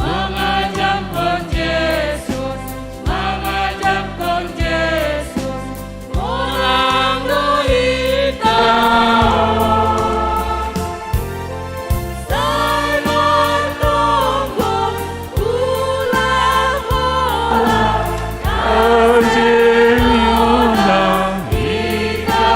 Mangajakkon Jesus, mangajakkon Jesus, monang do hita. Sai martonggo, ulang holan, anjing monang hita.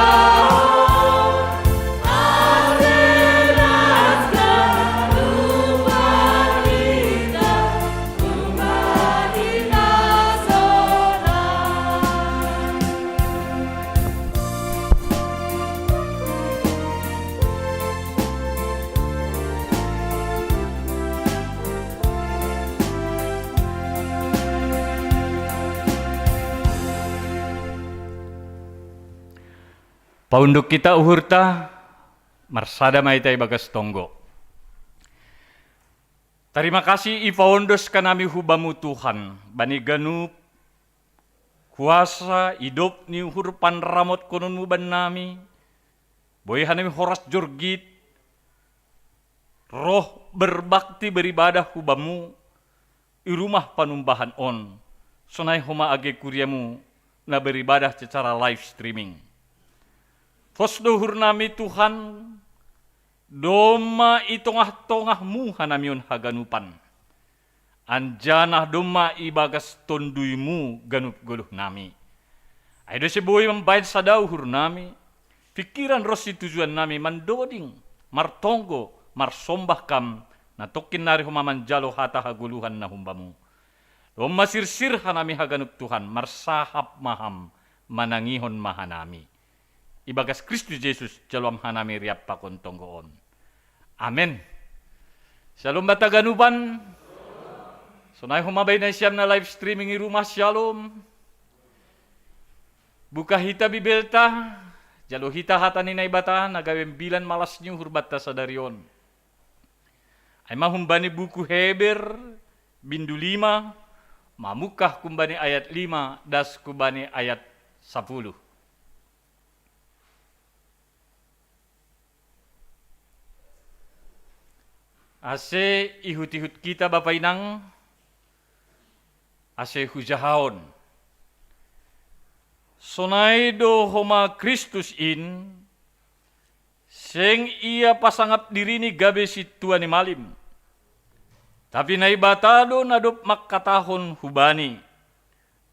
Paunduk hita uhurta, marsada ma hita ibagas tonggo. Tarima kasih ipaondos hanami hu Bamu Tuhan, bani ganup kuasa, idop ni uhur panramotkononmu bannami, boi hanami horas jorgit, roh berbakti beribadah hu Bamu, i rumah panumbahan on, sonai homa age kuriamu na beribadah secara live streaming. Pos do uhurnami Tuhan, domma i tongah-tongahmu hanami on haganupan. Anjaha domma ibagas tonduymu ganup goluhnami. Ai do sai boi mambahen sada uhurnami, pikiran ronsi tujuannami mandoding, martonggo, marsombah Kam, na tongkin nari homa manjalo hata hagoluhan na humbamu. Domma sirsir hanami haganup Tuhan, marsahap ma Ham, manangihon ma hanami. Ibagas Kristus Jesus jaloam hanami riap pakon tonggo on. Amen. Syalom banta ganupan. Sonai homa bainai siam na live streaming i rumah, syalom. Buka hita Bibelta, jalo hita hata ni Naibata na gabe ambilan malas ni uhur banta sadari on. Ai ma humbani buku Heber, bindu lima, mamungkah humbani ayat lima das humbani ayat sapuluh. Ase ihut-ihut kita, Bapa Inang, ase hujahaon. Sonai do homa Kristus in, seng Ia pasangap diriNi gabe sintua ni malim. Tapi Naibata do na dob mangkatahon hu Bani,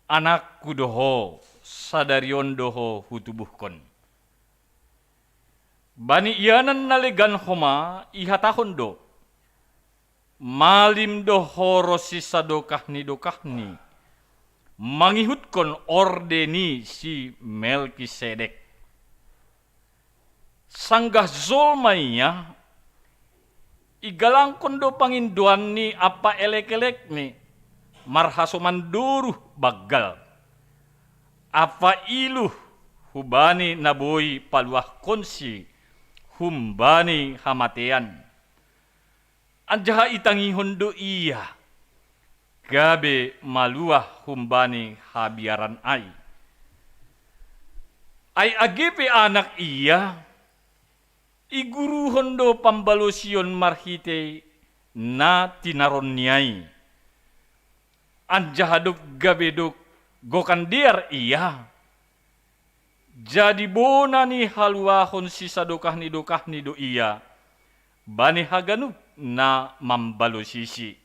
"Anakku do Ho, sadari on do Ho Hutubuhkon." Bani ianan na legan homa ihatahon do, "Malim do Ho ronsi sadokah ni dokahni, mangihutkon orde ni si Melkisedek." Sanggah jolma ia, igalangkon do pangindoanni ampa elek-elekni, marhasoman doruh banggal. Ampa iluh hubani na boi paluahkonsi humbani hamatean. Anjaha itangihon do ia, gabe maluah humbani habiaran ai. Ai age pe anak ia, iguruhon do pambalosion marhitei na tinaronni ai. Anjaha dob gabe do gokan dear ia, jadi bona ni haluahon sisadokah ni dokahni do ia bani haganup na mambalosisi.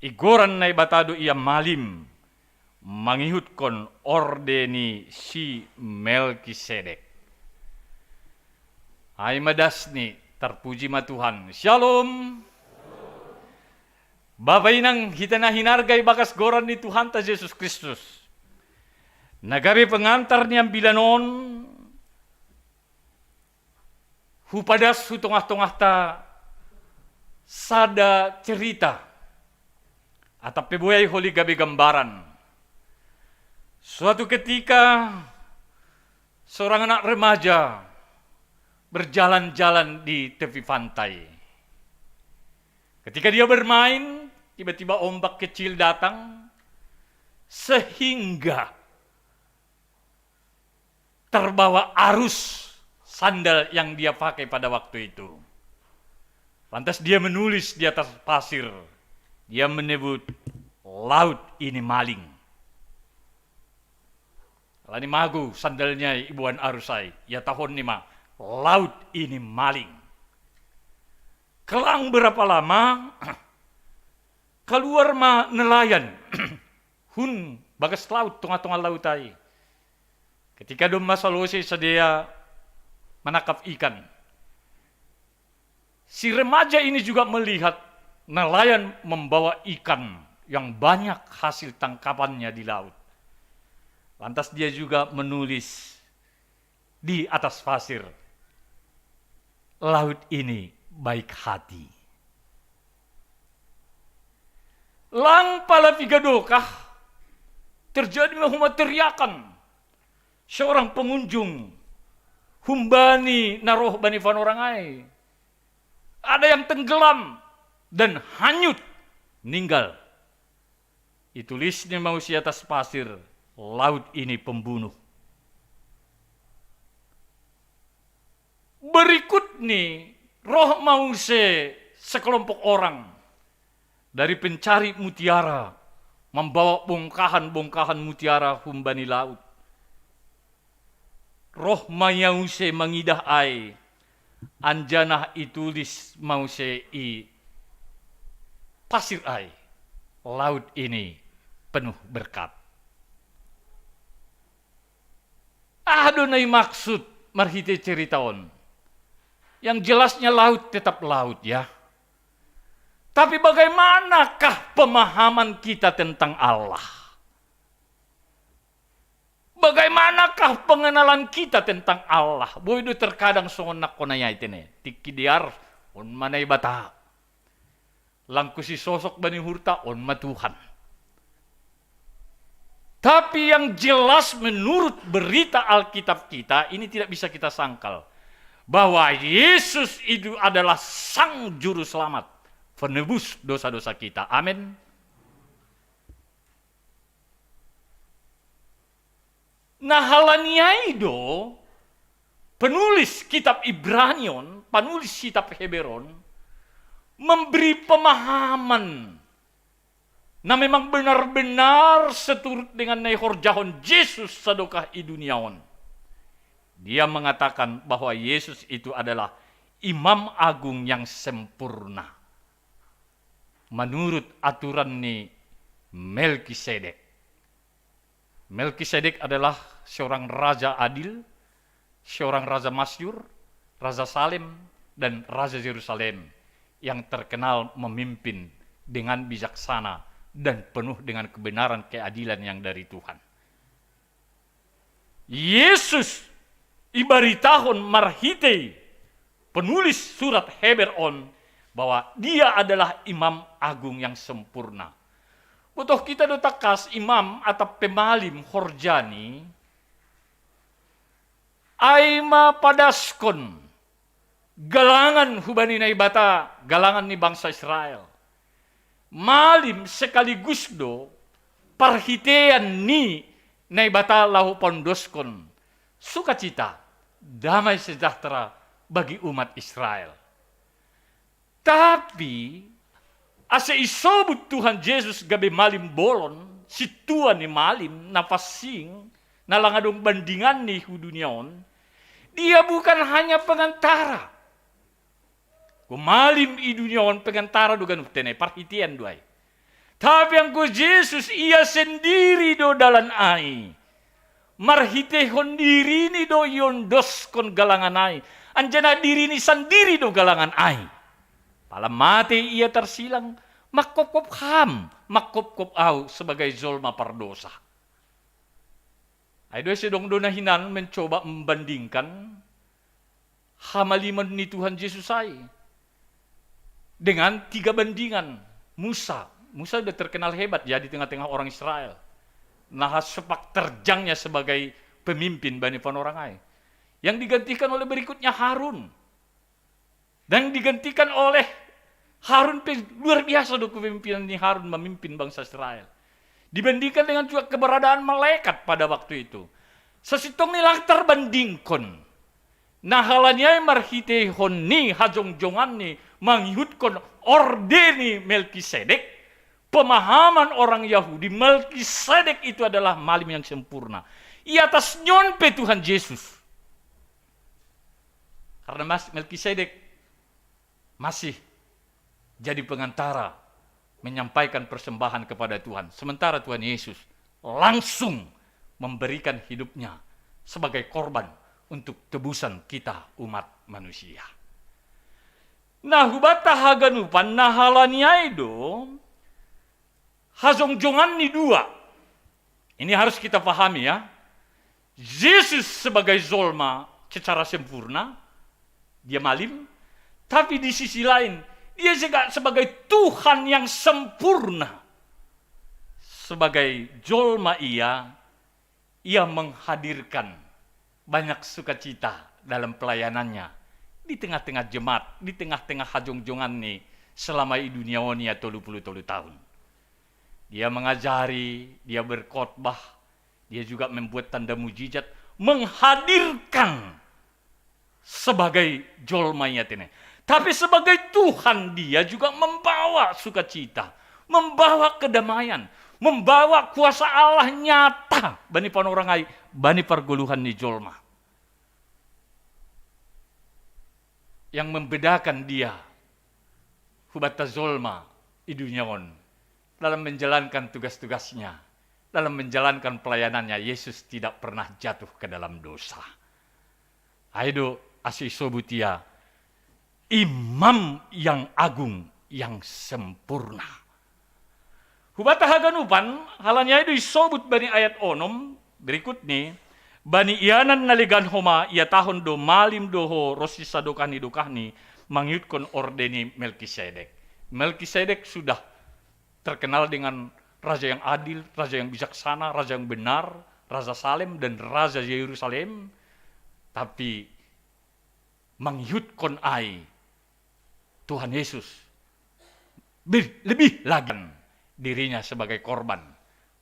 Igoran Naibata do ia malim, mangihutkon orde ni si Melkisedek. Ai ma dasni, tarpuji ma Tuhan. Syalom. Bapa Inang, hita na hinarga ibagas goran ni Tuhanta Jesus Kristus, na gabe pengantar ni ambilan on, hupadas hu tongah-tongahta sada cerita. Atap pe boi ai holi gabe gambaran. Suatu ketika, seorang anak remaja berjalan-jalan di tepi pantai. Ketika dia bermain, tiba-tiba ombak kecil datang, sehingga terbawa arus sandal yang dia pakai pada waktu itu. Lantas dia menulis di atas pasir, dia menyebut, "Laut ini maling." Alani mago sandalnya iboan arus ai, ihatahonni ma, "Laut ini maling." Kelang berapa lama, kaluar ma nelayan hun bagas laut, tongah-tongah laut ai. Ketika domma salose sidea manangkap ikan, si remaja ini juga melihat nelayan membawa ikan yang banyak hasil tangkapannya di laut. Lantas dia juga menulis di atas pasir, "Laut ini baik hati." Lang pala piga dokah, terjadi ma homa teriakan seorang pengunjung humbani na roh bani panorang ai. Ada yang tenggelam dan hanyut, meninggal. Itulisni ma muse i atas pasir, "Laut ini pembunuh." Berikutni, roh ma muse sekelompok orang dari pencari mutiara, membawa bongkahan-bongkahan mutiara humbani laut. Roh ma ia muse mangidah ai, anjaha itulis ma muse i pasir ai, Laut ini penuh berkat. Adonai maksud marhite cerita on. Yang jelasnya laut tetap laut, ya. Tapi bagaimanakah pemahaman kita tentang Allah? Bagaimanakah pengenalan kita tentang Allah? Boido terkadang songon nangkon na i tene. Tikki diar, on ma Naibata. Langku si sosok bani hurta, on ma Tuhan. Tapi yang jelas menurut berita Alkitab kita, ini tidak bisa kita sangkal. Bahwa Yesus itu adalah Sang Juru Selamat, penebus dosa-dosa kita. Amin. Nah, halani ai do penulis kitab Ibrani on, penulis kitab Heber on, memberi pemahaman na memang benar-benar seturut dengan na ihorjahon Jesus sadokah i dunia on. Dia mengatakan bahwa Yesus itu adalah Imam Agung yang sempurna menurut aturan ni Melkisedek. Melkisedek adalah seorang raja adil, seorang raja masyur, raja Salem, dan raja Yerusalem yang terkenal memimpin dengan bijaksana dan penuh dengan kebenaran, keadilan yang dari Tuhan. Yesus ibaritahon marhite penulis surat Heber on bahwa Dia adalah Imam Agung yang sempurna. Botoh hita do tangkas imam atap pe malim horjani ai ma padaskon galangan hubani Naibata, galangan ni bangsa Israel. Malim sekaligus do parhitean ni Naibata laho paondoskon sukacita, damai sejahtera bagi umat Israel. Tapi ase isobut Tuhan Jesus gabe malim bolon, sintua ni malim, na pansing, na lang adong bandinganni hu dunia on, Dia bukan hanya pengantara. Malim i dunia on pengantara do ganup tene, parhitean do ai. Tapi anggo Jesus, Ia sendiri do dalan ai. Marhitehon dirini do iondoskon galangan ai, anjaha dirini sandiri do galangan ai. Pala mate Ia tarsilang, mangkopkop ham, mangkopkop ahu sebagai jolma pardosa. Ai do ise dong do na hinan mencoba membandingkan hamalimon ni Tuhan Jesus ai dengan tiga bandingan. Musa, Musa sudah terkenal hebat ya di tengah-tengah orang Israel. Nah, sepak terjangnya sebagai pemimpin bani panorang ai. Yang digantikan oleh berikutnya Harun. Dan digantikan oleh Harun pe, luar biasa do kepemimpinan ni Harun memimpin bangsa Israel. Dibandingkan dengan juga keberadaan malaikat pada waktu itu. Sasintongni lang tarbandingkon. Nah, halani ai marhitehon ni hajongjonganni mangihutkon orde ni Melkisedek, pemahaman orang Yahudi, Melkisedek itu adalah malim yang sempurna. I atas ni on pe Tuhan Jesus. Karena Mas-, Melkisedek masih jadi pengantara menyampaikan persembahan kepada Tuhan. Sementara Tuhan Yesus langsung memberikan hidupnya sebagai korban untuk tebusan kita umat manusia. Nah, hubanta haganupan, nah, halani ai do hajongjongan ni dua. Ini harus kita pahami ya. Yesus sebagai jolma secara sempurna, Dia malim, tapi di sisi lain, Dia juga sebagai Tuhan yang sempurna. Sebagai jolma Ia, Ia menghadirkan banyak sukacita dalam pelayanan-Nya di tengah-tengah jemaat, di tengah-tengah hajongjongan ni selama i dunia on Ia tolu pulu tolu tahun. Dia mengajari, Dia berkhotbah, Dia juga membuat tanda mujizat, menghadirkan sebagai jolma Ia tene. Tapi sebagai Tuhan Dia juga membawa sukacita, membawa kedamaian, membawa kuasa Allah nyata bani panorang ai, bani pargoluhan ni jolma. Yang membedakan Dia hubanta jolma i dunia on, dalam menjalankan tugas-tugasnya, dalam menjalankan pelayanannya, Yesus tidak pernah jatuh ke dalam dosa. Ayo do asi sobutia imam yang agung, yang sempurna. Hubata haganupan, halani ai do isobut bani ayat onom berikut ni, bani ianan na legan homa iatahon do malim do ho ronsi sadokah ni dokahni, mangihutkon orde ni Melkisedek. Melkisedek sudah terkenal dengan raja yang adil, raja yang bijaksana, raja yang benar, raja Salem dan raja Yerusalem, tapi mangihutkon ai Tuhan Yesus lebih lagi dirinya sebagai korban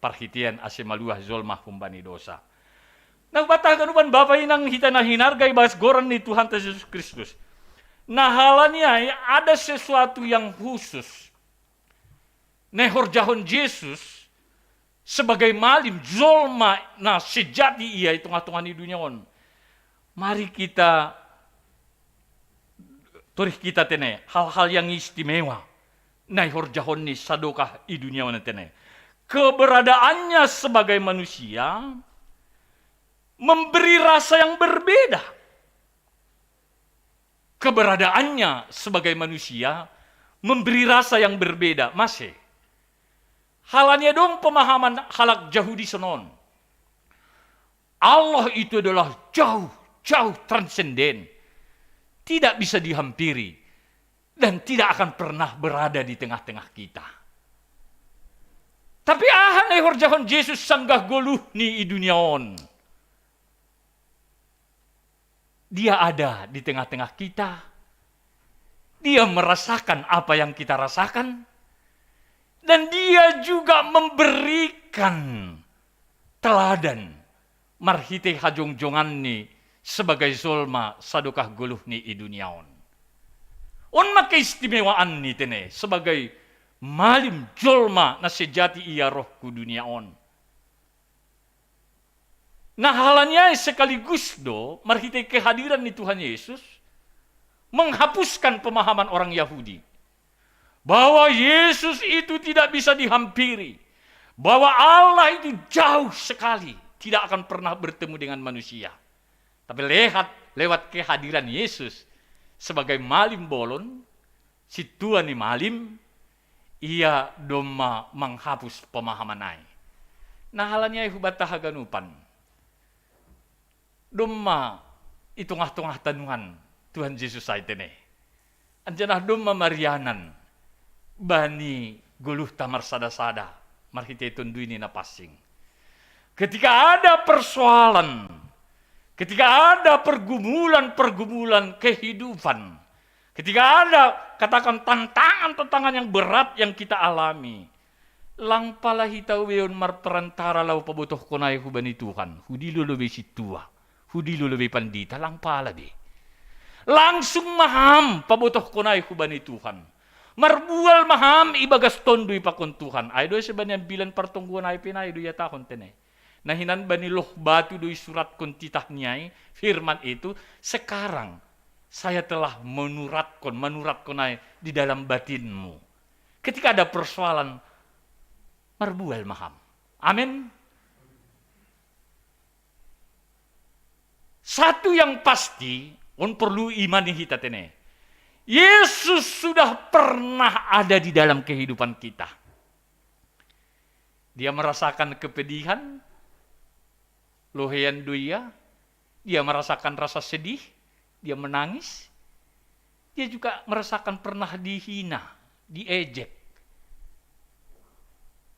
parhitean ase maluah jolma humbani dosa. Nah, hubata haganupan bapa inang hita na hinarga ibagas goran ni Tuhanta Jesus Kristus. Nah, halani ai ada sesuatu yang khusus na ihorjahon Jesus sebagai malim, jolma na sejati ia i tongah-tongah ni dunia on. Mari kita torih kita tene hal-hal yang istimewa na ihorjahon ni sadokah i dunia on tene. Keberadaannya sebagai manusia memberi rasa yang berbeda. Keberadaannya sebagai manusia memberi rasa yang berbeda. Mase? Halani adong pemahaman halak Jahudi sonon. Allah itu adalah jauh, jauh transenden. Tidak bisa dihampiri dan tidak akan pernah berada di tengah-tengah kita. Tapi aha na ihorjahon Jesus sanggah goluhni i dunia on? Dia ada di tengah-tengah kita. Dia merasakan apa yang kita rasakan. Dan dia juga memberikan teladan marhite hajongjonganni sebagai jolma sadokah goluhni i dunia on. On ma keistimewaanni tene sebagai malim jolma na sejati ia roh hu dunia on. Nah, halani ai sekaligus do marhite kehadiran ni Tuhan Yesus menghapuskan pemahaman orang Yahudi bahwa Yesus itu tidak bisa dihampiri, bahwa Allah itu jauh sekali, tidak akan pernah bertemu dengan manusia. Tapi lehat, lewat kehadiran Yesus sebagai malim bolon, sintua ni malim, ia domma manghapus pemahaman ai. Nah, halani ai hubata haganupan, domma i tongah-tongahta nuan Tuhan Jesus ai tene. Anjaha domma marianan bani goluhta marsada-sada marhite Tonduy ni Napansing. Ketika ada persoalan, ketika ada pergumulan-pergumulan kehidupan, ketika ada, katakan, tantangan-tantangan yang berat yang kita alami, lang pala hita ubeon marperantara laho pabotohkon ai hubani Tuhan, hudilo lobei sintua, hudilo lobei pandita, lang pala be. Langsung ma ham pabotohkon ai hubani Tuhan. Marbual ma ham ibagas Tonduy pakon Tuhan. Ai do ise bani ambilan partonggoan ai pe nai do ihatahon tene. Na hinan bani loh batu do isuratkon titahni ai, firman itu, sekarang saya telah menuratkan, manuratkan ai di dalam batinmu. Ketika ada persoalan, marbual ma ham. Amin. Satu yang pasti, on perlu imani hita tene. Yesus sudah pernah ada di dalam kehidupan kita. Dia merasakan kepedihan, lohean do ia, dia merasakan rasa sedih, dia menangis, dia juga merasakan pernah dihina, diejek.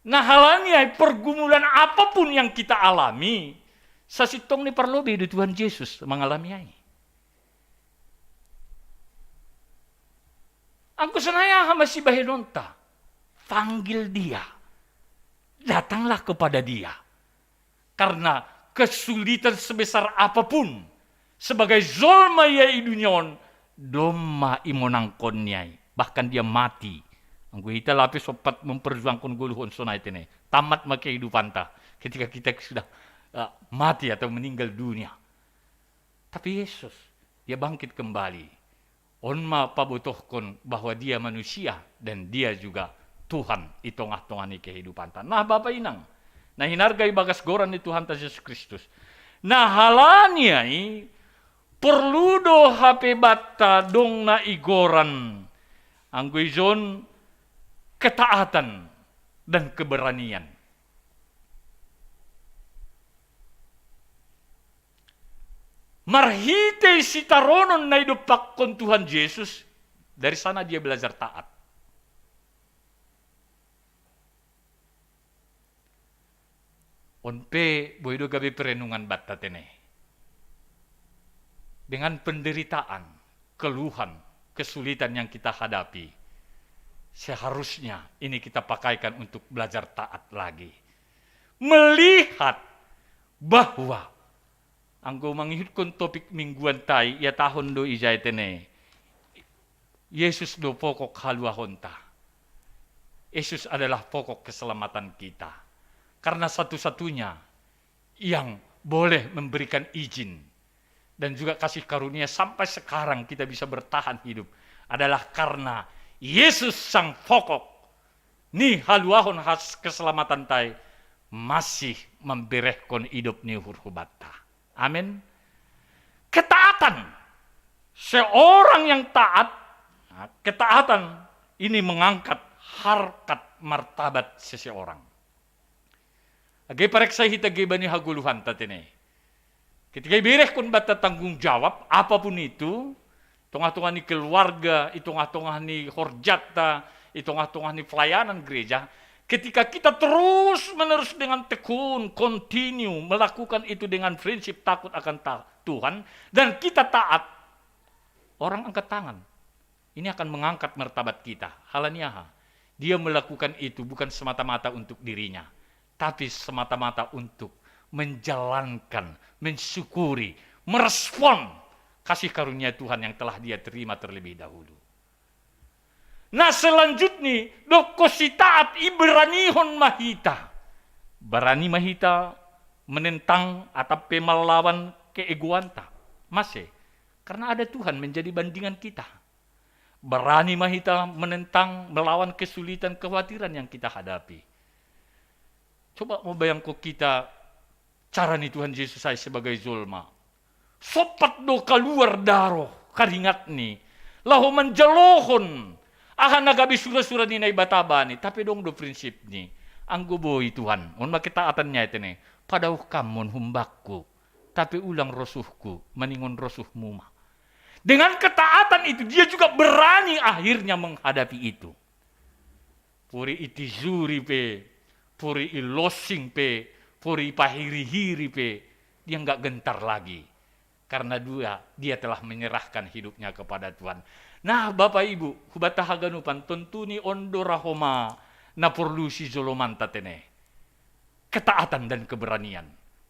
Nah, halani ai pergumulan apapun yang kita alami, sasintongni parlobei do Tuhan Jesus mangalami ai. Anggo sonai aha ma sibahenonta? Panggil dia. Datanglah kepada dia. Karena kesulitan sebesar apapun, sebagai jolma ia i dunia on, domma imonangkon ni ai. Bahkan dia mati. Anggo hita lape sompat memperjuangkon goluh on sonai tene. Tamat ma kehidupanta. Ketika kita sudah uh, mati atau meninggal dunia. Tapi Yesus, dia bangkit kembali. On ma pabotohkon bahwa dia manusia dan dia juga Tuhan i tongah-tongah ni kehidupanta. Nah, Bapa Inang, na hinarga ibagas goran ni Tuhanta Jesus Kristus. Nah, halani ai porlu do hape banta dong na igoran anggo ijon ketaatan dan keberanian. Marhitei sitaronon na idompakkon Tuhan Jesus, dari sana dia belajar taat. On pe boi do gabe perenungan banta tene. Dengan penderitaan, keluhan, kesulitan yang kita hadapi, seharusnya ini kita pakaikan untuk belajar taat lagi. Melihat bahwa anggo mangihutkon topik mingguanta i, ia tahun do ijai tene. Yesus do pokok haluahonta. Yesus adalah pokok keselamatan kita. Karena satu-satunya yang boleh memberikan izin dan juga kasih karunia sampai sekarang kita bisa bertahan hidup adalah karena Yesus sang pokok ni haluahon has keselamatan tai masih memberehkon hidup ni uhur hubanta. Amin. Ketaatan. Seorang yang taat, nah, ketaatan ini mengangkat harkat martabat seseorang. Age pareksa hita ge bani hagoluhanta tene. Ketika iberehkon banta tanggung jawab apapun itu, tongah-tongah ni keluarga, i tongah-tongah ni horjata, i tongah-tongah ni pelayanan gereja, ketika kita terus-menerus dengan tekun, continue melakukan itu dengan prinsip takut akan ta- Tuhan, dan kita taat, orang angkat tangan. Ini akan mengangkat martabat kita. Halani aha? Dia melakukan itu bukan semata-mata untuk dirinya, tapi semata-mata untuk menjalankan, mensyukuri, merespon kasih karunia Tuhan yang telah dia terima terlebih dahulu. Nah, selanjutnya, dohot si taat i beranihon ma hita. Berani ma hita menentang atap pe melawan keegoanta. Mase? Karena ada Tuhan menjadi bandingan kita. Berani ma hita menentang, melawan kesulitan, kekhawatiran yang kita hadapi. Coba mau bayangko kita cara ni Tuhan Jesus ai sebagai jolma. Sompat do kaluar daroh karingatni laho manjalohon aha na gabe sura-sura ni Naibata bani, tapi dong do prinsipni. Anggo boi Tuhan, on ma ketaatan ni ai tene, padaoh Kam mon humbakku, tapi ulang rosuhku, maningon rosuhmu ma. Dengan ketaatan itu, dia juga berani akhirnya menghadapi itu. Puri itijuri pe, puri ilosing pe, puri ipahiri-hiri pe, dia nggak gentar lagi. Karena dia, dia telah menyerahkan hidupnya kepada Tuhan. Nah, Bapak Ibu, hubanta haganupan, tontu ni on do ra homa na porlu sijolomanta tene. Ketaatan dan keberanian.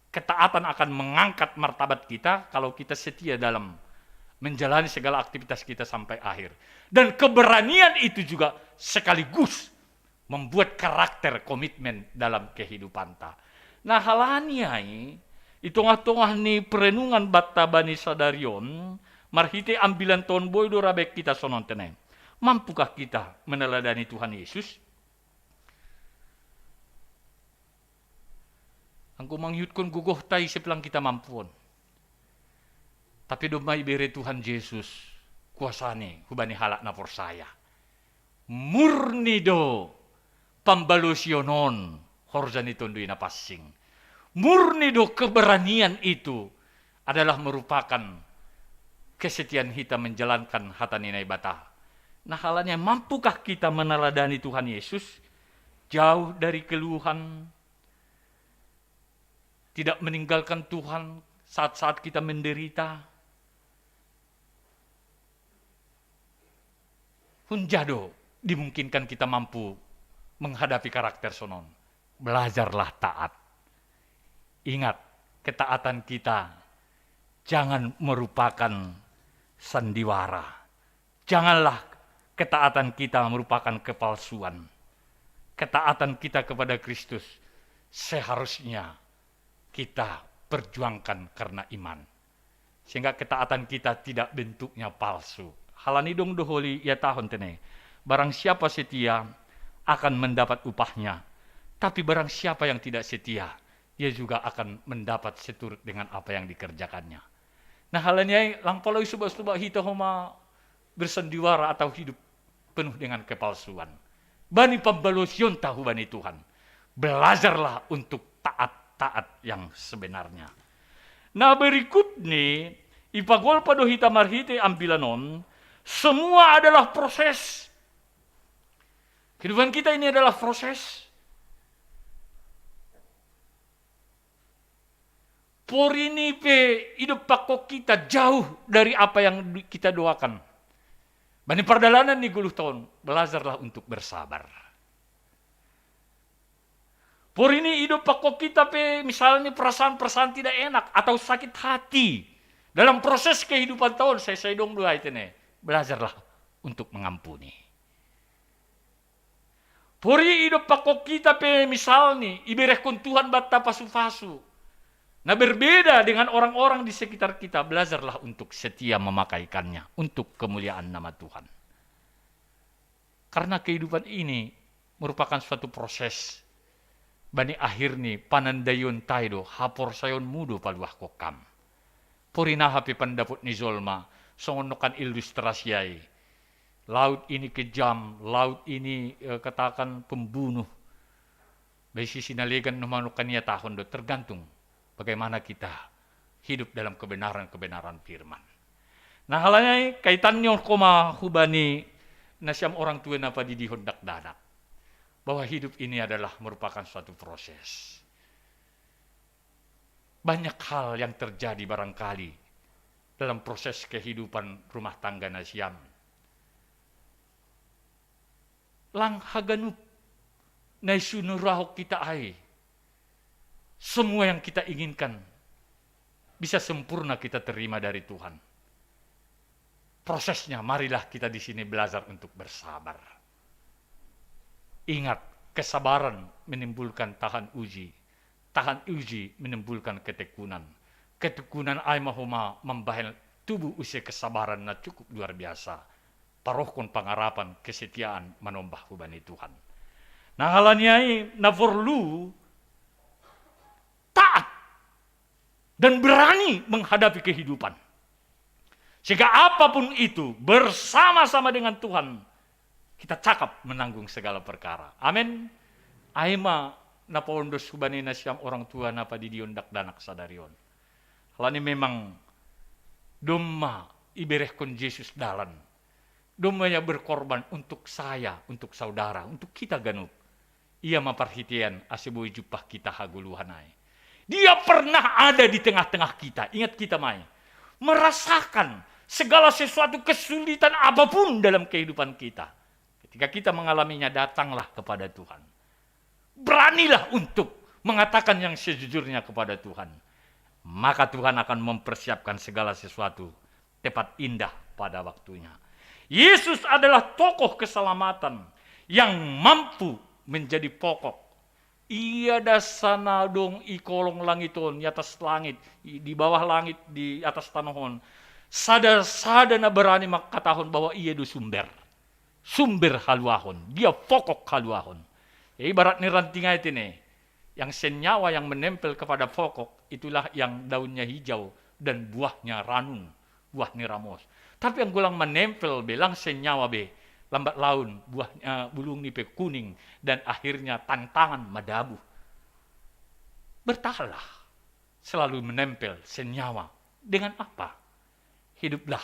Ketaatan akan mengangkat martabat kita kalau kita setia dalam menjalani segala aktivitas kita sampai akhir. Dan keberanian itu juga sekaligus membuat karakter komitmen dalam kehidupanta. Nah, halani ai, i tongah-tongah ni perenungan banta bani sadari on, marhite ambilan ton boi do ra bahen hita sonon tene. Mampukah kita meneladani Tuhan Yesus? Anggo mangihutkon gogohta i, sip lang hita mampu on. Tapi domma ibere Tuhan Jesus kuasani hubani halak na porsaya. Murni do pambalosion on horja ni Tonduy Napansing. Murni do keberanian itu adalah merupakan kesetiaan hita menjalankan hata ni Naibata. Nah, halani ai, mampukah kita meneladani Tuhan Yesus? Jauh dari keluhan, tidak meninggalkan Tuhan saat-saat kita menderita. Hunja do dimungkinkan kita mampu menghadapi karakter sonon? Belajarlah taat. Ingat, ketaatan kita jangan merupakan sandiwara. Janganlah ketaatan kita merupakan kepalsuan. Ketaatan kita kepada Kristus seharusnya kita perjuangkan karena iman. Sehingga ketaatan kita tidak bentuknya palsu. Halani dong do holi ihatahon tene. Barang siapa setia, akan mendapat upahnya. Tapi barang siapa yang tidak setia, ia juga akan mendapat seturut dengan apa yang dikerjakannya. Nah, hal ini lang pala suba-suba hita homa bersandiwara atau hidup penuh dengan kepalsuan. Bani pambalusion tahu bani Tuhan. Belajarlah untuk taat-taat yang sebenarnya. Nah, berikut nih, ipagolpa do hita marhite ambilan on, semua adalah proses. Kehidupan kita ini adalah proses. Porini pe idopakkon kita jauh dari apa yang kita doakan. Bani pardalanan ni goluh taon, belajarlah untuk bersabar. Porini idopakkon kita pe misalnya perasaan-perasaan tidak enak atau sakit hati dalam proses kehidupan taon, saya saya dong dua itu nih, belajarlah untuk mengampuni. Pori idopakkon kita pe misalni iberehkon Tuhan banta pasu-pasu. Nah, berbeda dengan orang-orang di sekitar kita, belajarlah untuk setia memakaikannya untuk kemuliaan nama Tuhan. Karena kehidupan ini merupakan suatu proses. Bani akhirni panandaion taido haporsayaon mudo paluah kokam. Porinaha pe pandapot ni jolma, songon nokan ilustrasi ai. Laut ini kejam, laut ini eh, katakan pembunuh. Baik sisi nalegan no manuk kan ia tahun do tergantung bagaimana kita hidup dalam kebenaran-kebenaran firman. Nah, halanya kaitannya koma hubani nasiam orang tua napa di dihondak danak bahwa hidup ini adalah merupakan suatu proses. Banyak hal yang terjadi barangkali dalam proses kehidupan rumah tangga nasiam. Lang haganup na isunurahok kita ai. Semua yang kita inginkan bisa sempurna kita terima dari Tuhan. Prosesnya, marilah kita di sini belajar untuk bersabar. Ingat, kesabaran menimbulkan tahan uji. Tahan uji menimbulkan ketekunan. Ketekunan ai mahoma membahen tubuh usia kesabaran na cukup luar biasa. Parohkon pangarapan kesetiaan manombah hubani Tuhan. Nah, halani ai na porlu taat dan berani menghadapi kehidupan. Sehingga apapun itu, bersama-sama dengan Tuhan, kita cakap menanggung segala perkara. Amin. Ai ma na paondos hubani nasiam orang tua napa di dihondak danak sadari on. Halani memang domma iberehkon Jesus dalan. Domma ia berkorban untuk saya, untuk saudara, untuk kita ganup. Ia ma parhitean ase boi jumpah kita hagoluhan ai. Dia pernah ada di tengah-tengah kita, ingat kita mai. Merasakan segala sesuatu kesulitan apapun dalam kehidupan kita. Ketika kita mengalaminya, datanglah kepada Tuhan. Beranilah untuk mengatakan yang sejujurnya kepada Tuhan. Maka Tuhan akan mempersiapkan segala sesuatu tepat indah pada waktunya. Yesus adalah tokoh keselamatan yang mampu menjadi pokok. Ia dasana dong i kolong langit on, i atas langit, i, di bawah langit, di atas tanoh on. Sada-sada na berani mangkatahon bahwa ia do sumber. Sumber haluahon, dia pokok haluahon. Ya, ibarat ni ranting ai tene, yang senyawa yang menempel kepada pokok, itulah yang daunnya hijau dan buahnya ranum, buah ni ramos. Tapi yang gulang menempel be, lang senyawa be, lambat laun buah eh, bulung ni pe kuning dan akhirnya tantangan madabuh. Bertahanlah, selalu menempel senyawa. Dengan apa? Hiduplah,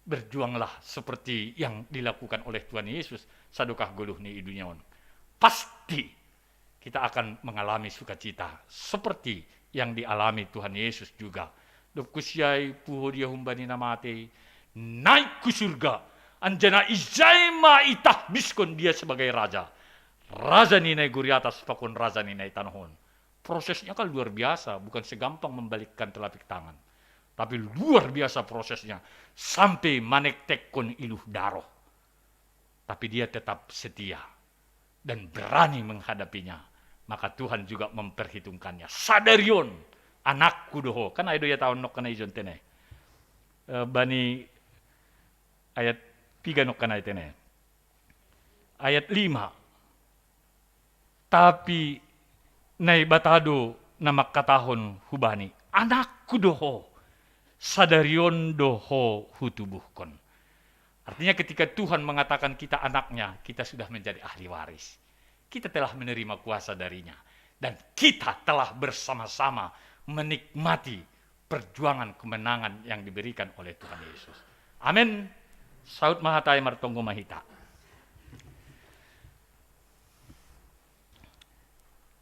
berjuanglah seperti yang dilakukan oleh Tuhan Yesus sadokah goluh ni i dunia on. Pasti kita akan mengalami sukacita seperti yang dialami Tuhan Yesus juga. Dob kusiai puho dia humbani na matei, naik ku surga, anjana ijai ma itahbiskon dia sebagai raja. Raja ni na i gori atas pakon raja ni na i tanoh on. Prosesnya kan luar biasa, bukan segampang membalikkan telapak tangan. Tapi luar biasa prosesnya, sampai manektekkon iluh daroh. Tapi dia tetap setia dan berani menghadapinya. Maka Tuhan juga memperhitungkannya. Sadari on, anakku do ho. Kan ai do ia taon nokkan ai jon tene. Eh, bani ayat tiga nokkan ai tene. Ayat lima. Tapi Naibata do na mangkatahon hubani, "Anakku do ho, sadari on do ho hutubuhkon." Artinya, ketika Tuhan mengatakan kita anaknya, kita sudah menjadi ahli waris. Kita telah menerima kuasa darinya. Dan kita telah bersama-sama menikmati perjuangan kemenangan yang diberikan oleh Tuhan Yesus. Amin. Saud ma hata i, martonggo ma hita.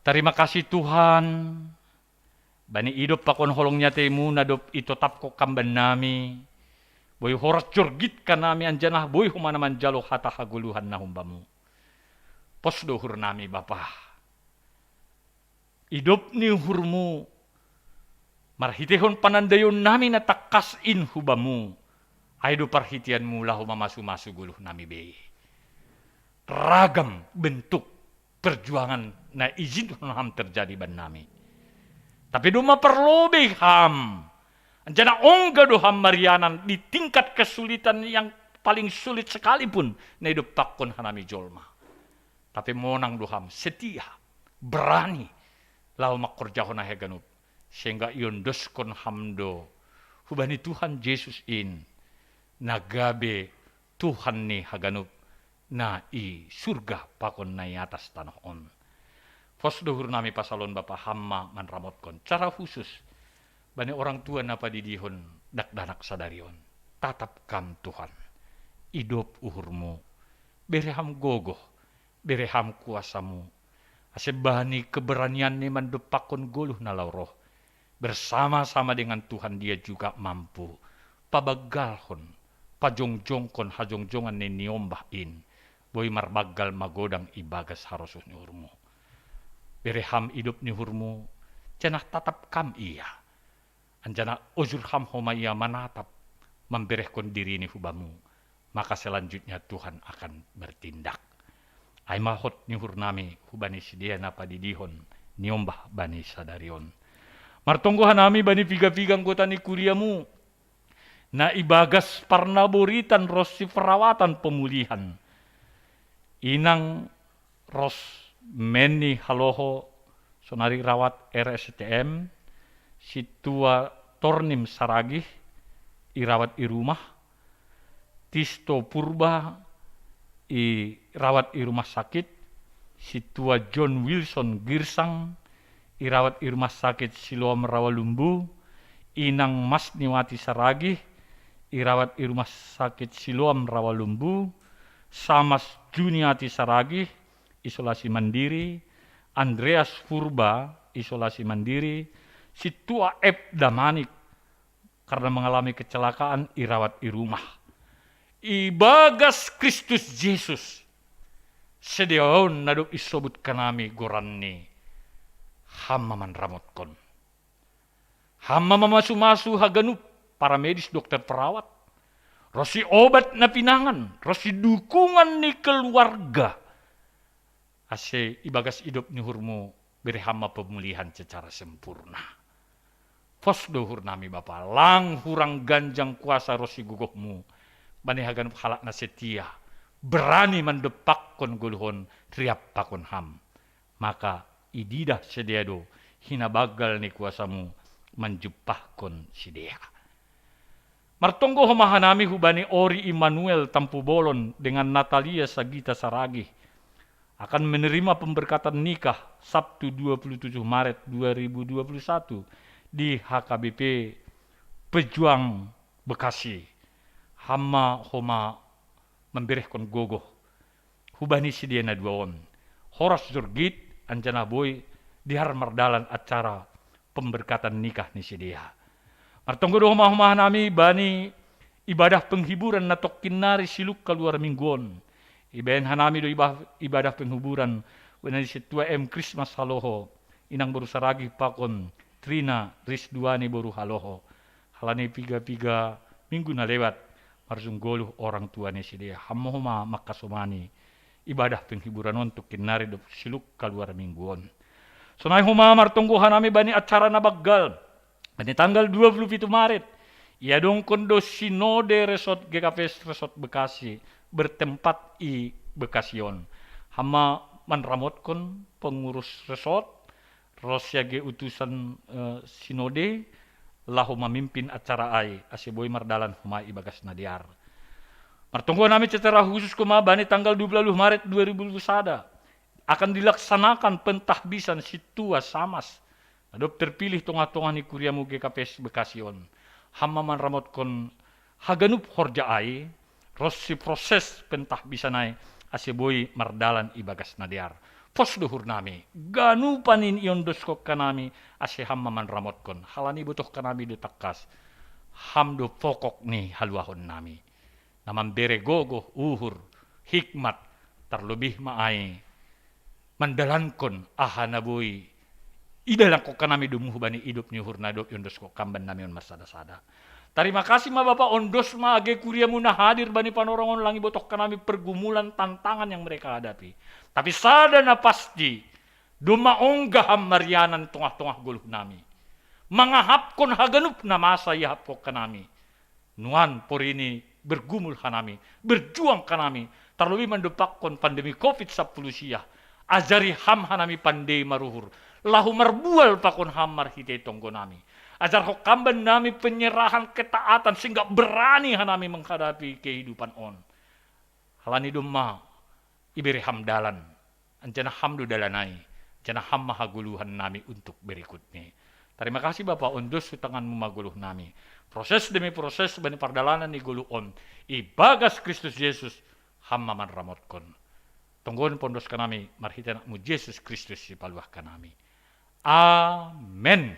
Tarima kasih Tuhan, bani idop pakon holong ni atei-Mu na dob itotapkon Ham bannami, boi horas jorgit hanami anjaha boi homa na manjalo hata hagoluhan na humbamu. Pos do uhurnami Bapa. Idop ni uhurmu, marhiteihon panandaionnami na tangkas in hubamu, ai do parhiteianmu laho mamasu-masu goluhnami be. Ragam bentuk perjuangan na izinhon Ham terjadi bannami. Tapi domma parlobei Ham, anjaha ongga do Ham marianan di tingkat kesulitan yang paling sulit sekalipun na idompakkon hanami jolma. Tapi monang do Ham, setia, berani, laho mangkorjahon aha ganup, sehingga iondoskon Ham do hubani Tuhan Jesus in, na gabe Tuhan ni haganup na i surga pakon na i atas tanoh on. Pos do uhurnami pasaulon Bapa, Ham ma manramotkon. Secara khusus, bani orang tua na padidihon dakdanak sadari on. Tatap Kam Tuhan. Idop uhurmu. Bere Ham gogoh. Bere Ham kuasa-Mu. Ase bani keberanian ni mandompakkon goluh na laho roh, bersama-sama dengan Tuhan dia juga mampu pabanggalhon, pajongjongkon hajongjongan ni niombah in, boi marbanggal magodang ibagas harosuh ni uhurmu. Bere Ham idop ni uhurmu, janah tatap Kam ia. Anjaha ojur Ham homa ia manatap, mamberehkon dirini hubamu, maka selanjutnya Tuhan akan bertindak. Ai ma hot ni uhurnami hubani sidea na padidihon niombah bani sadari on. Martonggo hanami bani piga-piga anggota ni kuria-Mu, na ibagas parnaboritan ronsi perawatan pemulihan. Inang Ros Menni Haloho, sonari rawat R S T M, Sintua Tornim Saragih, irawat i rumah, Tisto Purba, irawat i rumah sakit, Sintua John Wilson Girsang, irawat i rumah sakit Siloam Rawalumbu, Inang Masniwati Saragih, irawat i rumah sakit Siloam Rawalumbu, Samas Juniati Saragih, isolasi mandiri, Andreas Purba, isolasi mandiri, Sintua F Damanik, karena mengalami kecelakaan, irawat i rumah. Ibagas Kristus Jesus, sidea on na dob isobut hanami goranni, Ham ma manramotkon. Ham ma mamasu-masu haganup, para medis, dokter, perawat, ronsi obat na pinangan, ronsi dukungan ni keluarga, ase ibagas idop ni uhurmu, bere Ham ma pemulihan secara sempurna. Pos do uhurnami Bapa, lang hurang ganjang kuasa ronsi gogohmu bani haganup halak na setia, berani mandompakkon goluh on riap pakon Ham. Maka ididah sidea do hinabanggal ni kuasa-Mu manjumpahkon sidea. Martonggo homa hanami hubani Ori Immanuel Tampubolon dengan Natalia Sagita Saragih, akan menerima pemberkatan nikah Sabtu dua puluh tujuh Maret dua ribu dua puluh satu di H K B P Pejuang Bekasi. Ham ma homa mamberehkon gogoh hubani sidea na dua on. Horas jorgit anjaha boi dear mardalan acara pemberkatan nikah ni sidea. Martonggo do homa-homa hanami bani ibadah penghiburan na tongkin nari siluk kaluar minggu on. Ibahen hanami do iba-, ibadah penghiburan, uena ni Sintua M Krismas Haloho, Inang boru Saragih pakon Trina Risduani boru Haloho. Halani piga-piga minggu na lewat, marjunggoluh orang tua ni sidea. Ham ma homa mangkasomani ibadah penghiburan on tongkin nari dob siluk kaluar minggu on. Sonai homa martonggo hanami bani acara na banggal. Bani tanggal dua puluh pitu Maret, iadongkon do Sinode Resort G K P S Resort Bekasi, bertempat i Bekasi on. Ham ma manramotkon pengurus resort, ros sian utusan, eh, sinode, laho mamimpin acara ai, ase boi mardalan homa ibagas na dear. Martonggo hanami secara khusus homa bani tanggal dua puluh Maret dua ribu dua puluh sada, akan dilaksanakan pentahbisan sintua samas, na dob terpilih tongah-tongah ni kuriamu G K P S Bekasi on. Ham ma manramotkon haganup horja ai, ros siproses pentahbisan ai, ase boi mardalan ibagas na dear. Pos do uhurnami, ganupan in iondoskon hanami, ase ham ma manramotkon, halani ibotohon hanami do tangkas, ham do pokok ni haluahon nami. Na mambere gogoh, uhur, hikmat, tarlobih ma ai mandalankon aha na boi idalankon hanami domu bani idop ni uhur na dob iondoskon ham bannami on marsada-sada. Tarima kasih ma Bapa, ondos ma age kuriamu na hadir bani panorang on, lang ibotohon hanami pergumulan, tantangan yang mereka hadapi. Tapi sada na pasti, domma ongga ham marianan tongah-tongah goluh nami, mangahapkon haganup na masa iahapkon hanami. Nuan porini bergumul hanami, berjuang hanami, tarlobih mandompakkon pandemi covid sampulu sia. Ajari ham hanami pande maruhur, laho marbual pakon ham marhite tonggonami. Ajarhon ham bannami penyerahan, ketaatan, sehingga berani hanami menghadapi kehidupan on. Halani domma ibere ham dalan, anjaha ham do dalan ai, anjaha ham ma hagoluhan nami untuk berikutni. Tarima kasih Bapa, ondos tu tanganmu ma goluh nami. Proses demi proses bani pardalanan ni goluh on, ibagas Kristus Jesus, ham ma manramotkon. Tonggohon pe ondos hanami marhite Anakmu Jesus Kristus Sipaluah hanami. Amen.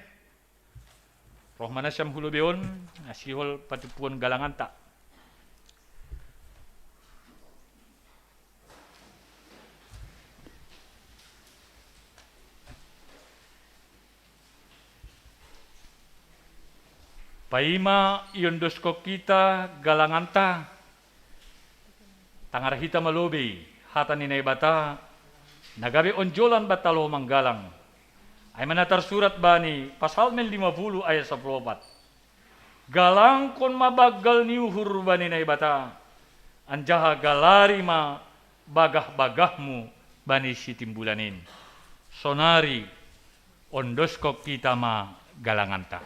Roh ma nasiam hu lobei on, na sihol patumpuon galanganta. Paima iondoskon hita galanganta, tangar hita ma lobei hata ni Naibata, na gabe onjolan banta laho manggalang. Ai ma na tarsurat bani Psalmen lima puluh ayat sapuluh opat: Galangkon ma banggal ni uhur bani Naibata, anjaha galari ma bagah-bagahmu bani Sitimbulan in. Sonari ondoskon hita ma galanganta.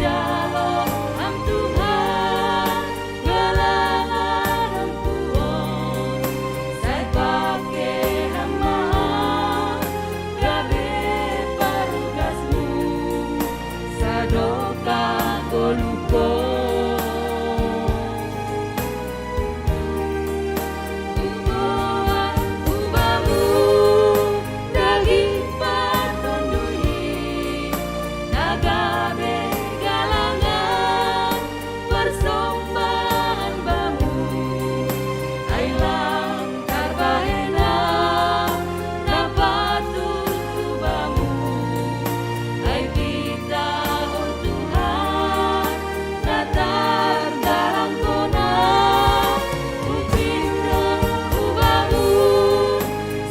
Jalo Ham Tuhan, gelangan Ham tuon, sai pake Ham ma gabe parugasmu, sadokah goluh on. Huboan hu Bamu daging patonduhi, na gabe galangan parsombahan Bamu, ai lang tarbahena, na patut hu Bamu, ai pitah on Tuhan, na tardalan hona, hupindo hu Bamu,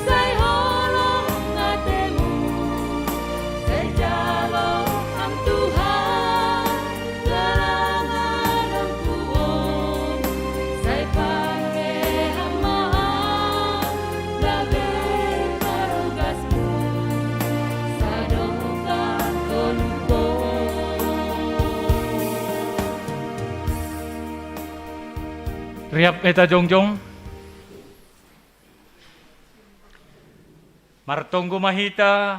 sai holong atemu, sai jalo Ham Tuhan, galangan Ham tuon, sai pake Ham ma gabe parugasmu, sadokah goluh on. Riap ma hita jongjong. Martonggo ma hita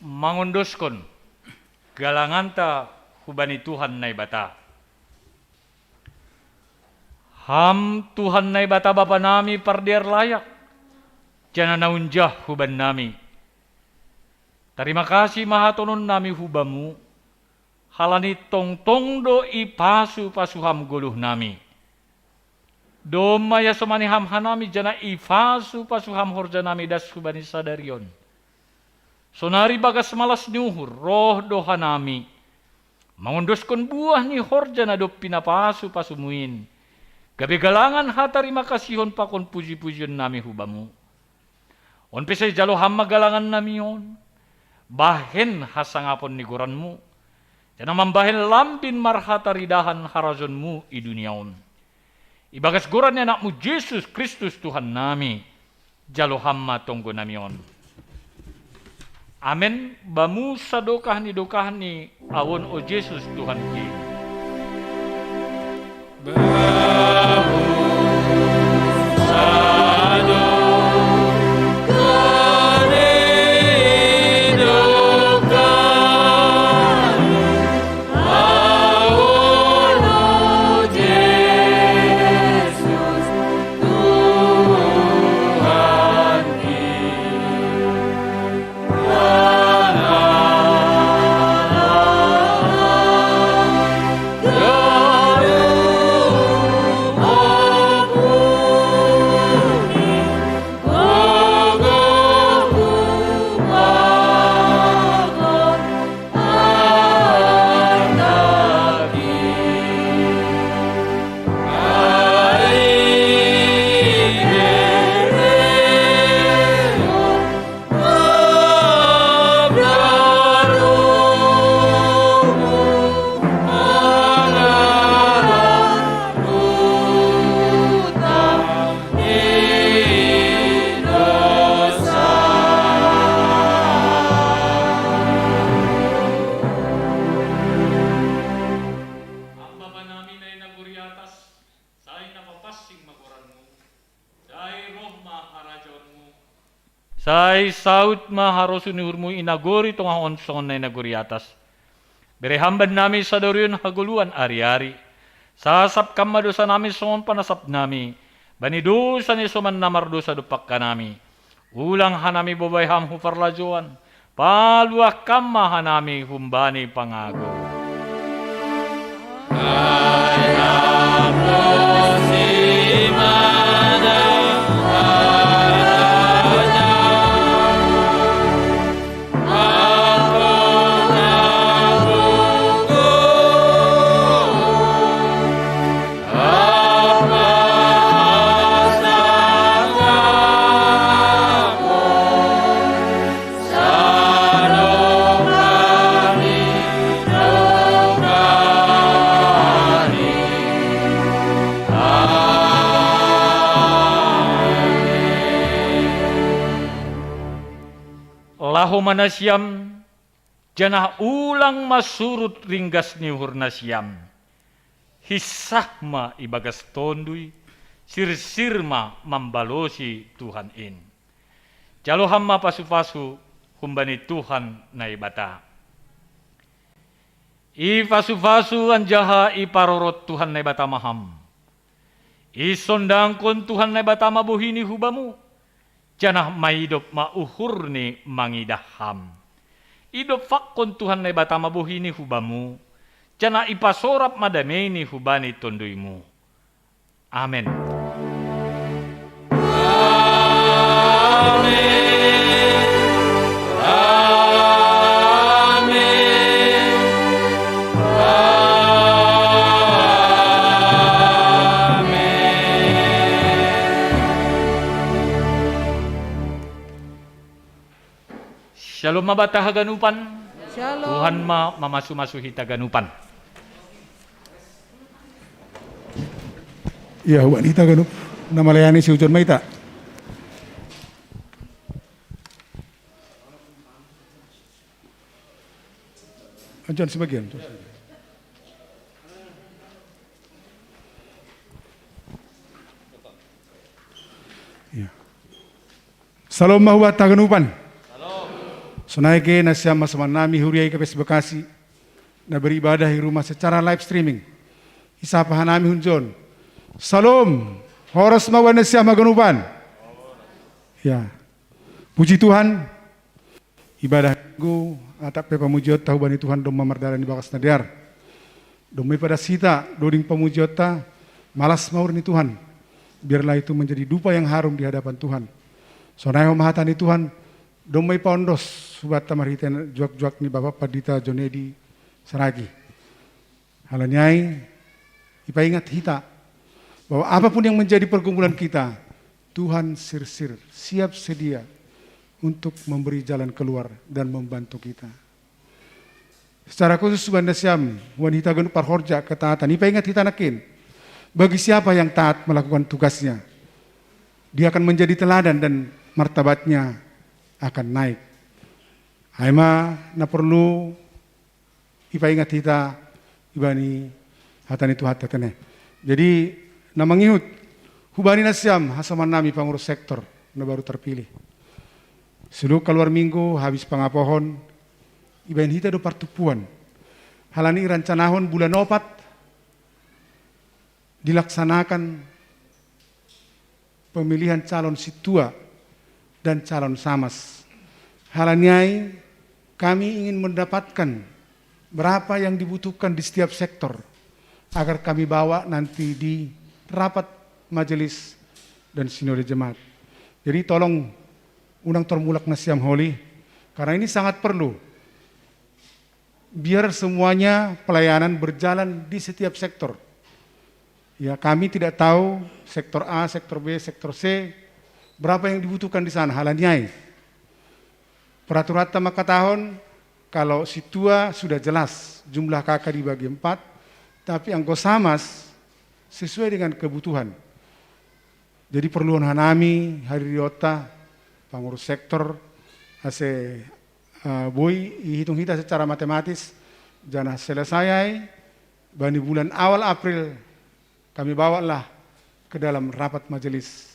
mangondoskon galanganta hubani Tuhan Naibata. Ham Tuhan Naibata Bapa nami pardear layak, janah na unjah hubannami. Tarima kasih ma hatonon nami hu Bamu, halani tongtong do ipasu-pasu Ham goluh nami. Domma iasomani Ham hanami, janah ipasu-pasu Ham horja nami das hubani sadari on. Sonari bagas malas ni uhur, roh do hanami mangondoskon buah ni horja na dob pinapasu-pasumu in, gabe galangan hatarima kasihon pakon puji-pujion nami hu Bamu. On pe sai jalo Ham ma galangan nami on, bahen hasangapon ni goranMu, janah mambahen lambin marhataridahan harajaonMu i dunia on. Ibagas goran ni AnakMu Jesus Kristus Tuhan nami, jalo Ham ma tonggo nami on. Amen. Bamu sadokah ni dokah ni ahu on, o Jesus Tuhanki. Bapa nami na i nagori atas, sai na papansing ma goranMu, sai roh ma harajaonMu, sai saud ma harosuh ni uhurMu i nagori tongah on songon na i nagori atas. Bere Ham bannami sadari on hagoluhan ari-ari. Sasap Kam ma dosa nami songon panasap nami bani dosa ni soman na mardosa dompak hanami. Ulang hanami bobai Ham hu parlajouan, paluah Kam ma hanami humbani pangago. Laho ma nasiam, Janah ulang ma surut ringgas ni uhur nasiam. Hinsah ma ibagas Tonduy, sirsir ma mambalosi Tuhan in. Jalo ham ma pasu-pasu humbani Tuhan Naibata. Ipasu-pasu anjaha iparorot Tuhan Naibata ma ham. Isondangkon Tuhan Naibata ma bohi-Ni hubamu, janah maidop ma uhur-Ni mangidah ham. Idompakkon Tuhan Naibata ma bohi-Ni hubamu, janah ipasorap ma damei-Ni hubani tonduymu. Amen. Syalom ma banta haganupan. Syalom. Tuhan ma mamasu-masu hita ganupan. Ia, hubahen hita ganup na malayani, siujon ma hita. Anjon sebagian. Ia. Syalom ma hubanta haganupan. Sonai ke nasiam hasoman nami huria I K P S Bekasi, na beribadah i rumah secara live streaming. Isapa hanami hunjon. Syalom. Horas ma hubahen nasiam haganupan. Ia. Puji Tuhan. Ibadah Minggu, atap pe pamujionta hubani Tuhan domma mardalan ibagas na dear. Domma ipadas hita doding pamujionta, malas ma uhur ni Tuhan. Biarlah itu menjadi dupa yang harum di hadapan Tuhan. Sonai homa hata ni Tuhan, domma ipaondos hubanta marhitei juak-juak ni Bapak Pandita John Edi Saragi. Halani ai, ipaingat hita bahwa apapun yang menjadi pergumulan kita, Tuhan sirsir, siap sedia untuk memberi jalan keluar dan membantu kita. Secara khusus hubahen nasiam, hubahen hita ganup parhorja ketaatan, ipaingat hita nangkin. Bagi siapa yang taat melakukan tugasnya, dia akan menjadi teladan dan martabatnya akan naik. Ai ma na porlu ipaingat hita ibani hata ni Tuhanta tene. Jadi, na mangihut, hubani nasiam hasoman nami pangurus sektor na baru terpilih. Sidung kaluar Minggu, habis pangapohon, ibahen hita do partumpuan. Halani irancanahon bulan opat dilaksanakan pemilihan calon sintua dan calon samas. Halani ai, kami ingin mendapatkan berapa yang dibutuhkan di setiap sektor, agar kami bawa nanti di rapat majelis dan sinode jemaat. Jadi tolong unang tormulak nasiam holi, karena ini sangat perlu. Biar semuanya pelayanan berjalan di setiap sektor. Ya, kami tidak tahu sektor A, sektor B, sektor C, berapa yang dibutuhkan di sana, halani ai. Peraturan mangkatahon, kalau sintua sudah jelas jumlah K K dibagi empat, tapi anggo samas sesuai dengan kebutuhan. Jadi porluhon hanami hadirionta, pangurus sektor, ase, eh, boi ihitung hita secara matematis, janah selesai ai, bani bulan awal April kami bawalah ke dalam rapat majelis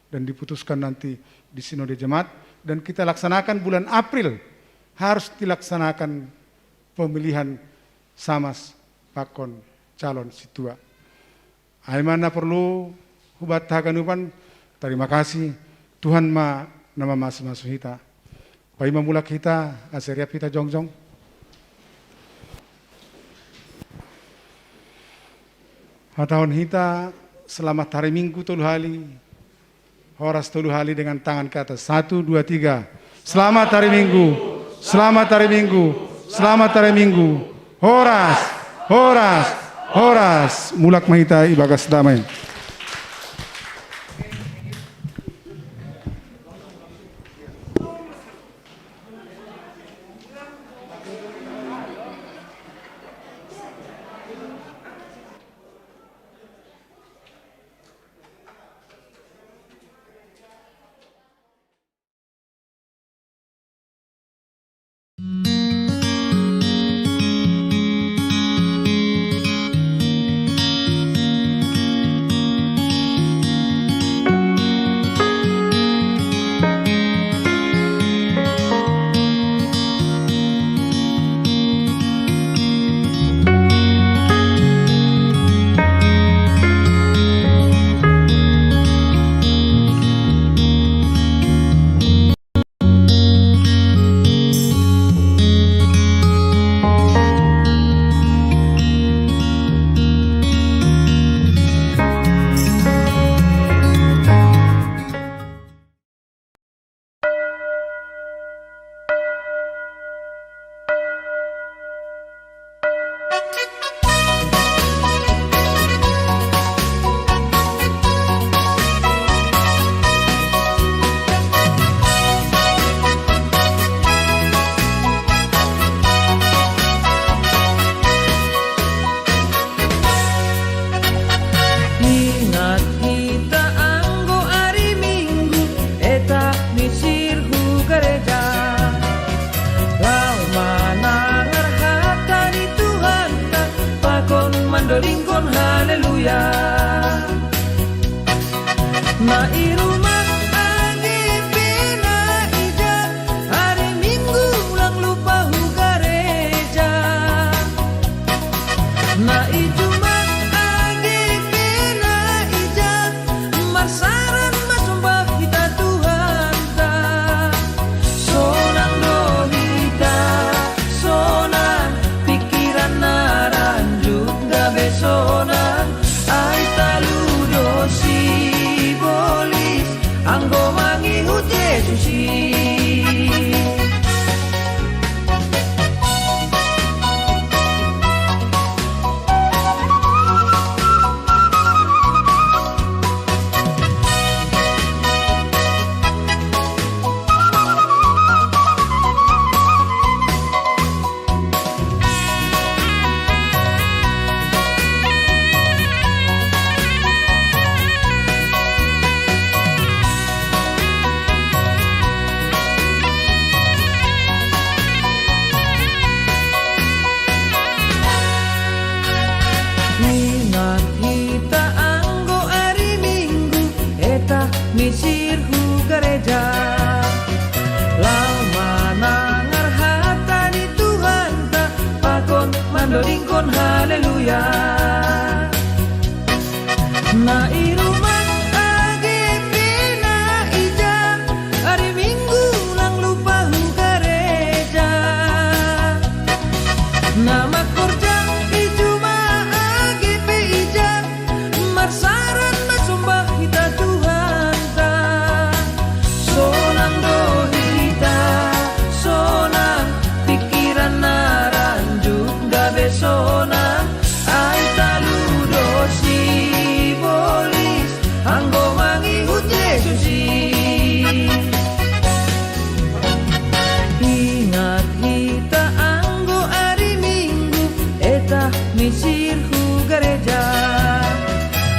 dan diputuskan nanti di sinode jemaat, dan kita laksanakan bulan April harus dilaksanakan pemilihan samas pakon calon sintua. Ai ma na porlu hubanta haganupan, tarima kasih, Tuhan ma na mamasu-masu hita. Paima mulak hita, ase riap hita jongjong. Hatahon hita, selamat hari Minggu tolu hali. Horas tolu hali dengan tangan ke atas. Satu, dua, tiga. Selamat hari Minggu. Selamat hari Minggu. Selamat hari Minggu. Horas, horas, horas. Mulak ma hita ibagas damai. Na i rumah age pe na ija, hari Minggu lang lupa hu gareja. Na i Jumat age pe na ija, marsaran masombah ita Tuhanta. Sonang do hita, sonang, pikiran na ranjuk gabe sonang, ai talu do sibolis, anggo mangihut Jesus i. Ingat hita anggo ari Minggu, eta misir hu gareja. Laho manangar hata ni Tuhanta, pakon mandodingkon haleluya. Na i rumah age pe na ija, ari Minggu lang lupa hu gareja. Na makorja i juma age pe ija, marsaran masombah hita Tuhanta. Sonang do hita, sonang, pikiran na ranjuk gabe sonang, ai talu do sibolis, anggo mangihut Jesus i. Ingat hita anggo ari Minggu, eta misir hu gareja.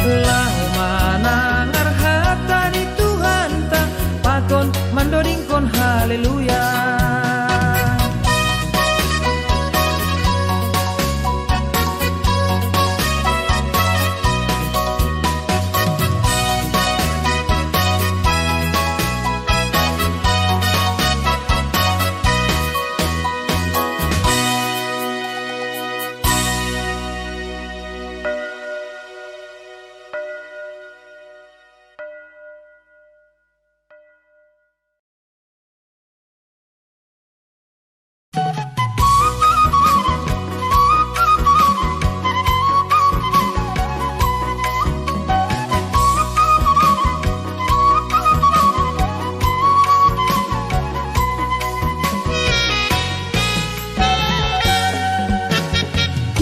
Laho manangar hata ni Tuhanta, pakon mandodingkon haleluya.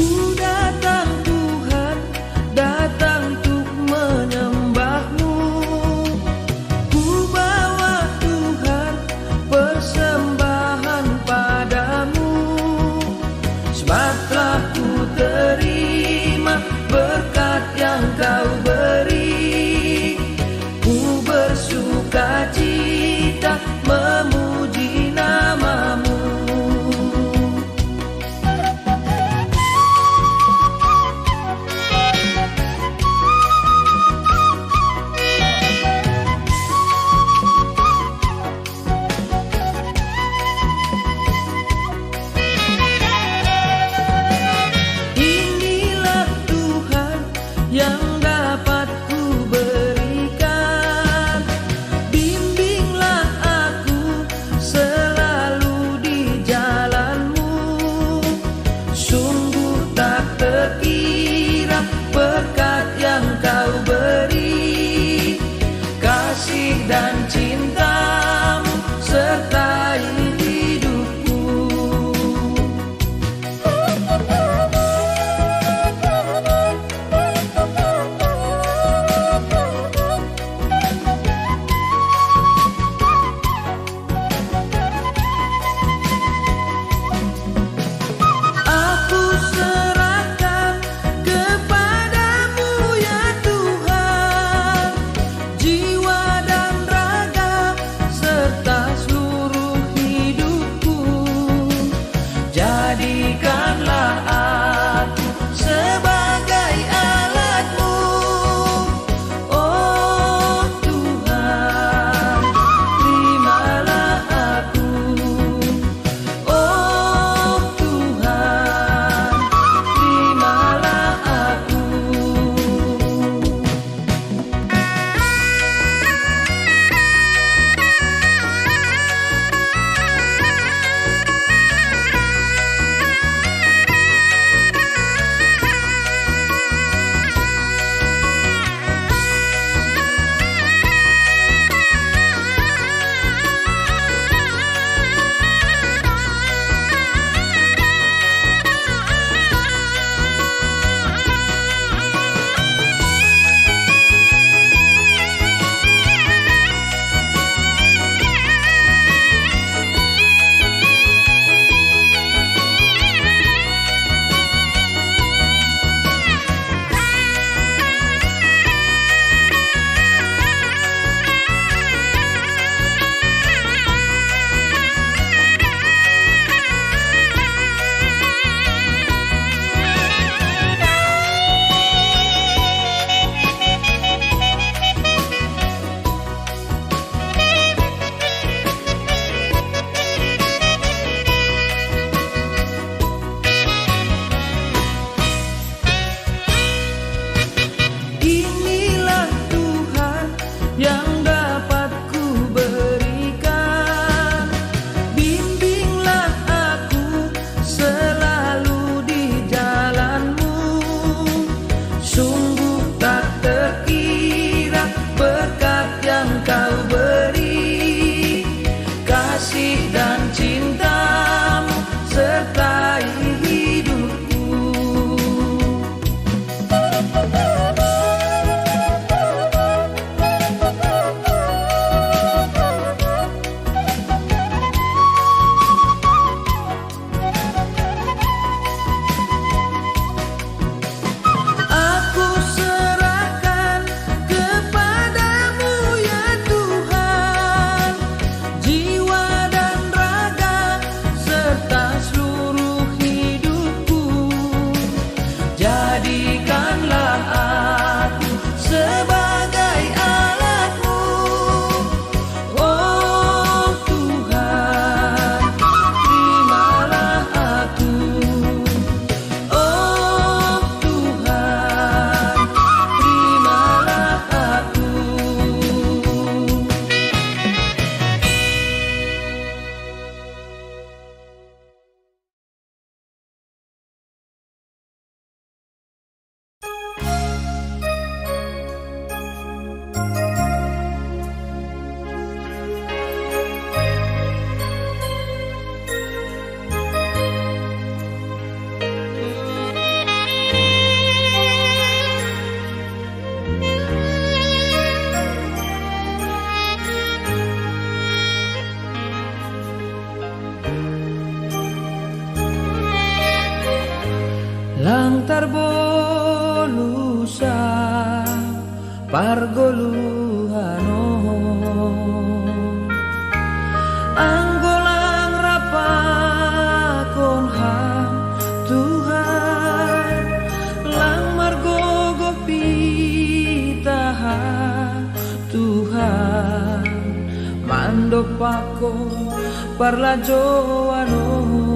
Ku datang, Tuhan, datang untuk menyembah-Mu. Ku bawa, Tuhan, persembahan pada-Mu. Sebab telah ku terima berkat yang Kau beri. Ku bersuka cita memuji nama-Mu. Inilah, Tuhan, yang dapat ku berikan. Bimbinglah aku selalu di jalan-Mu. Sungguh tak terkira berkat yang Kau beri. Kasih dan cinta-Mu sertai hidupku. Aku serahkan Jadikanlah aku sebagai alatmu, oh Tuhan, terimalah aku, oh Tuhan, terimalah aku. Lang tarbolusa pargoluhano, anggo lang rapakon Ham Tuhan, lang margogoh pitaha Tuhan, mandopakkon parlajoan on.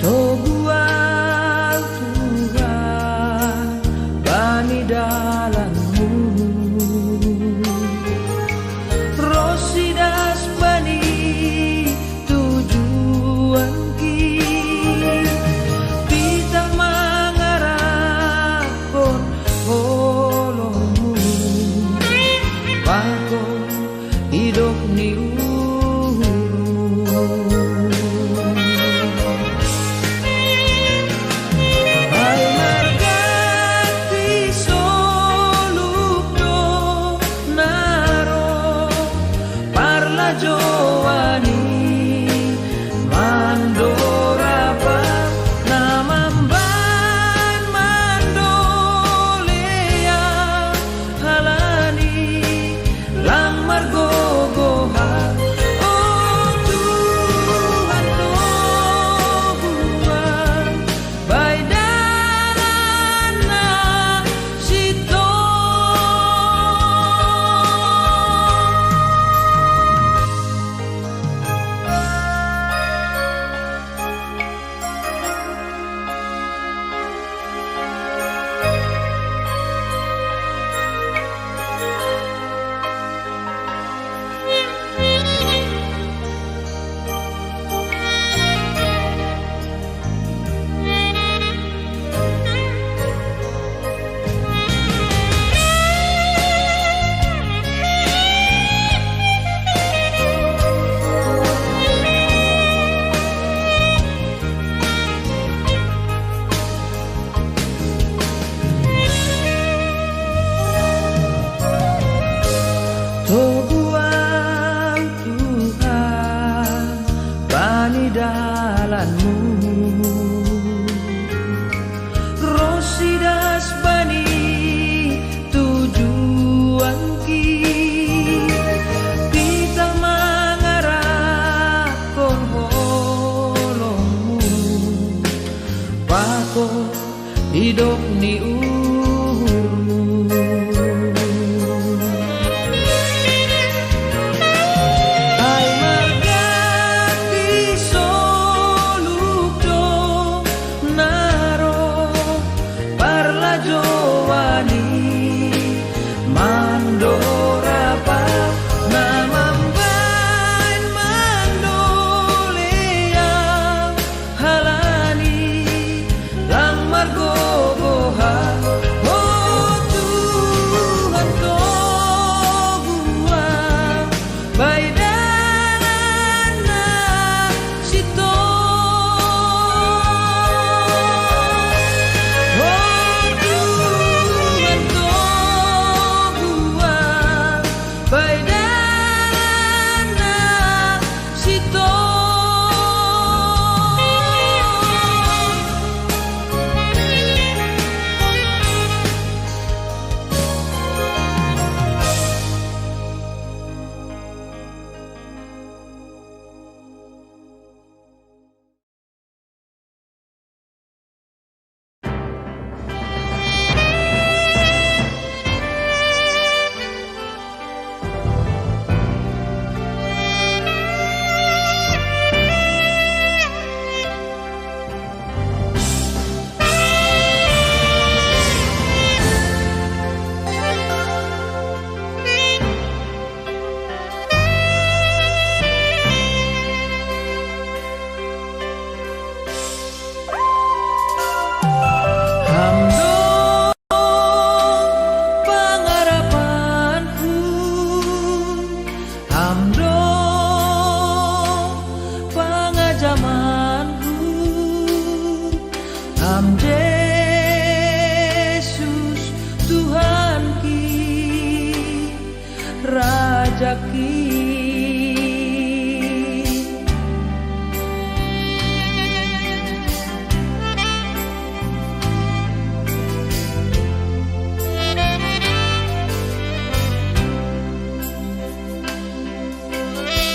Toguan Tuhan bani dalanmu, ros idas bani tujuanki, pitah mangaraphon holongmu, pakon idop ni uhurmu. Ai marganti solup do na ro parlajoan i, mandorapa na mambaen mandolea, halani lang margogohan, o Tuhan, toguan bahen dalan na sintong. Toguan Tuhan bani dalanmu, ros idas bani tujuanki, pitah mangaraphon holongmu, pakon idop ni uhurmu. Ai marganti solup do na ro parlajoan i, mandorapa na mambaen mandolea, halani lang margogohan, o Tuhan, toguan bahen dalan na sintong. O Tuhan, toguan bahen dalan na sintong.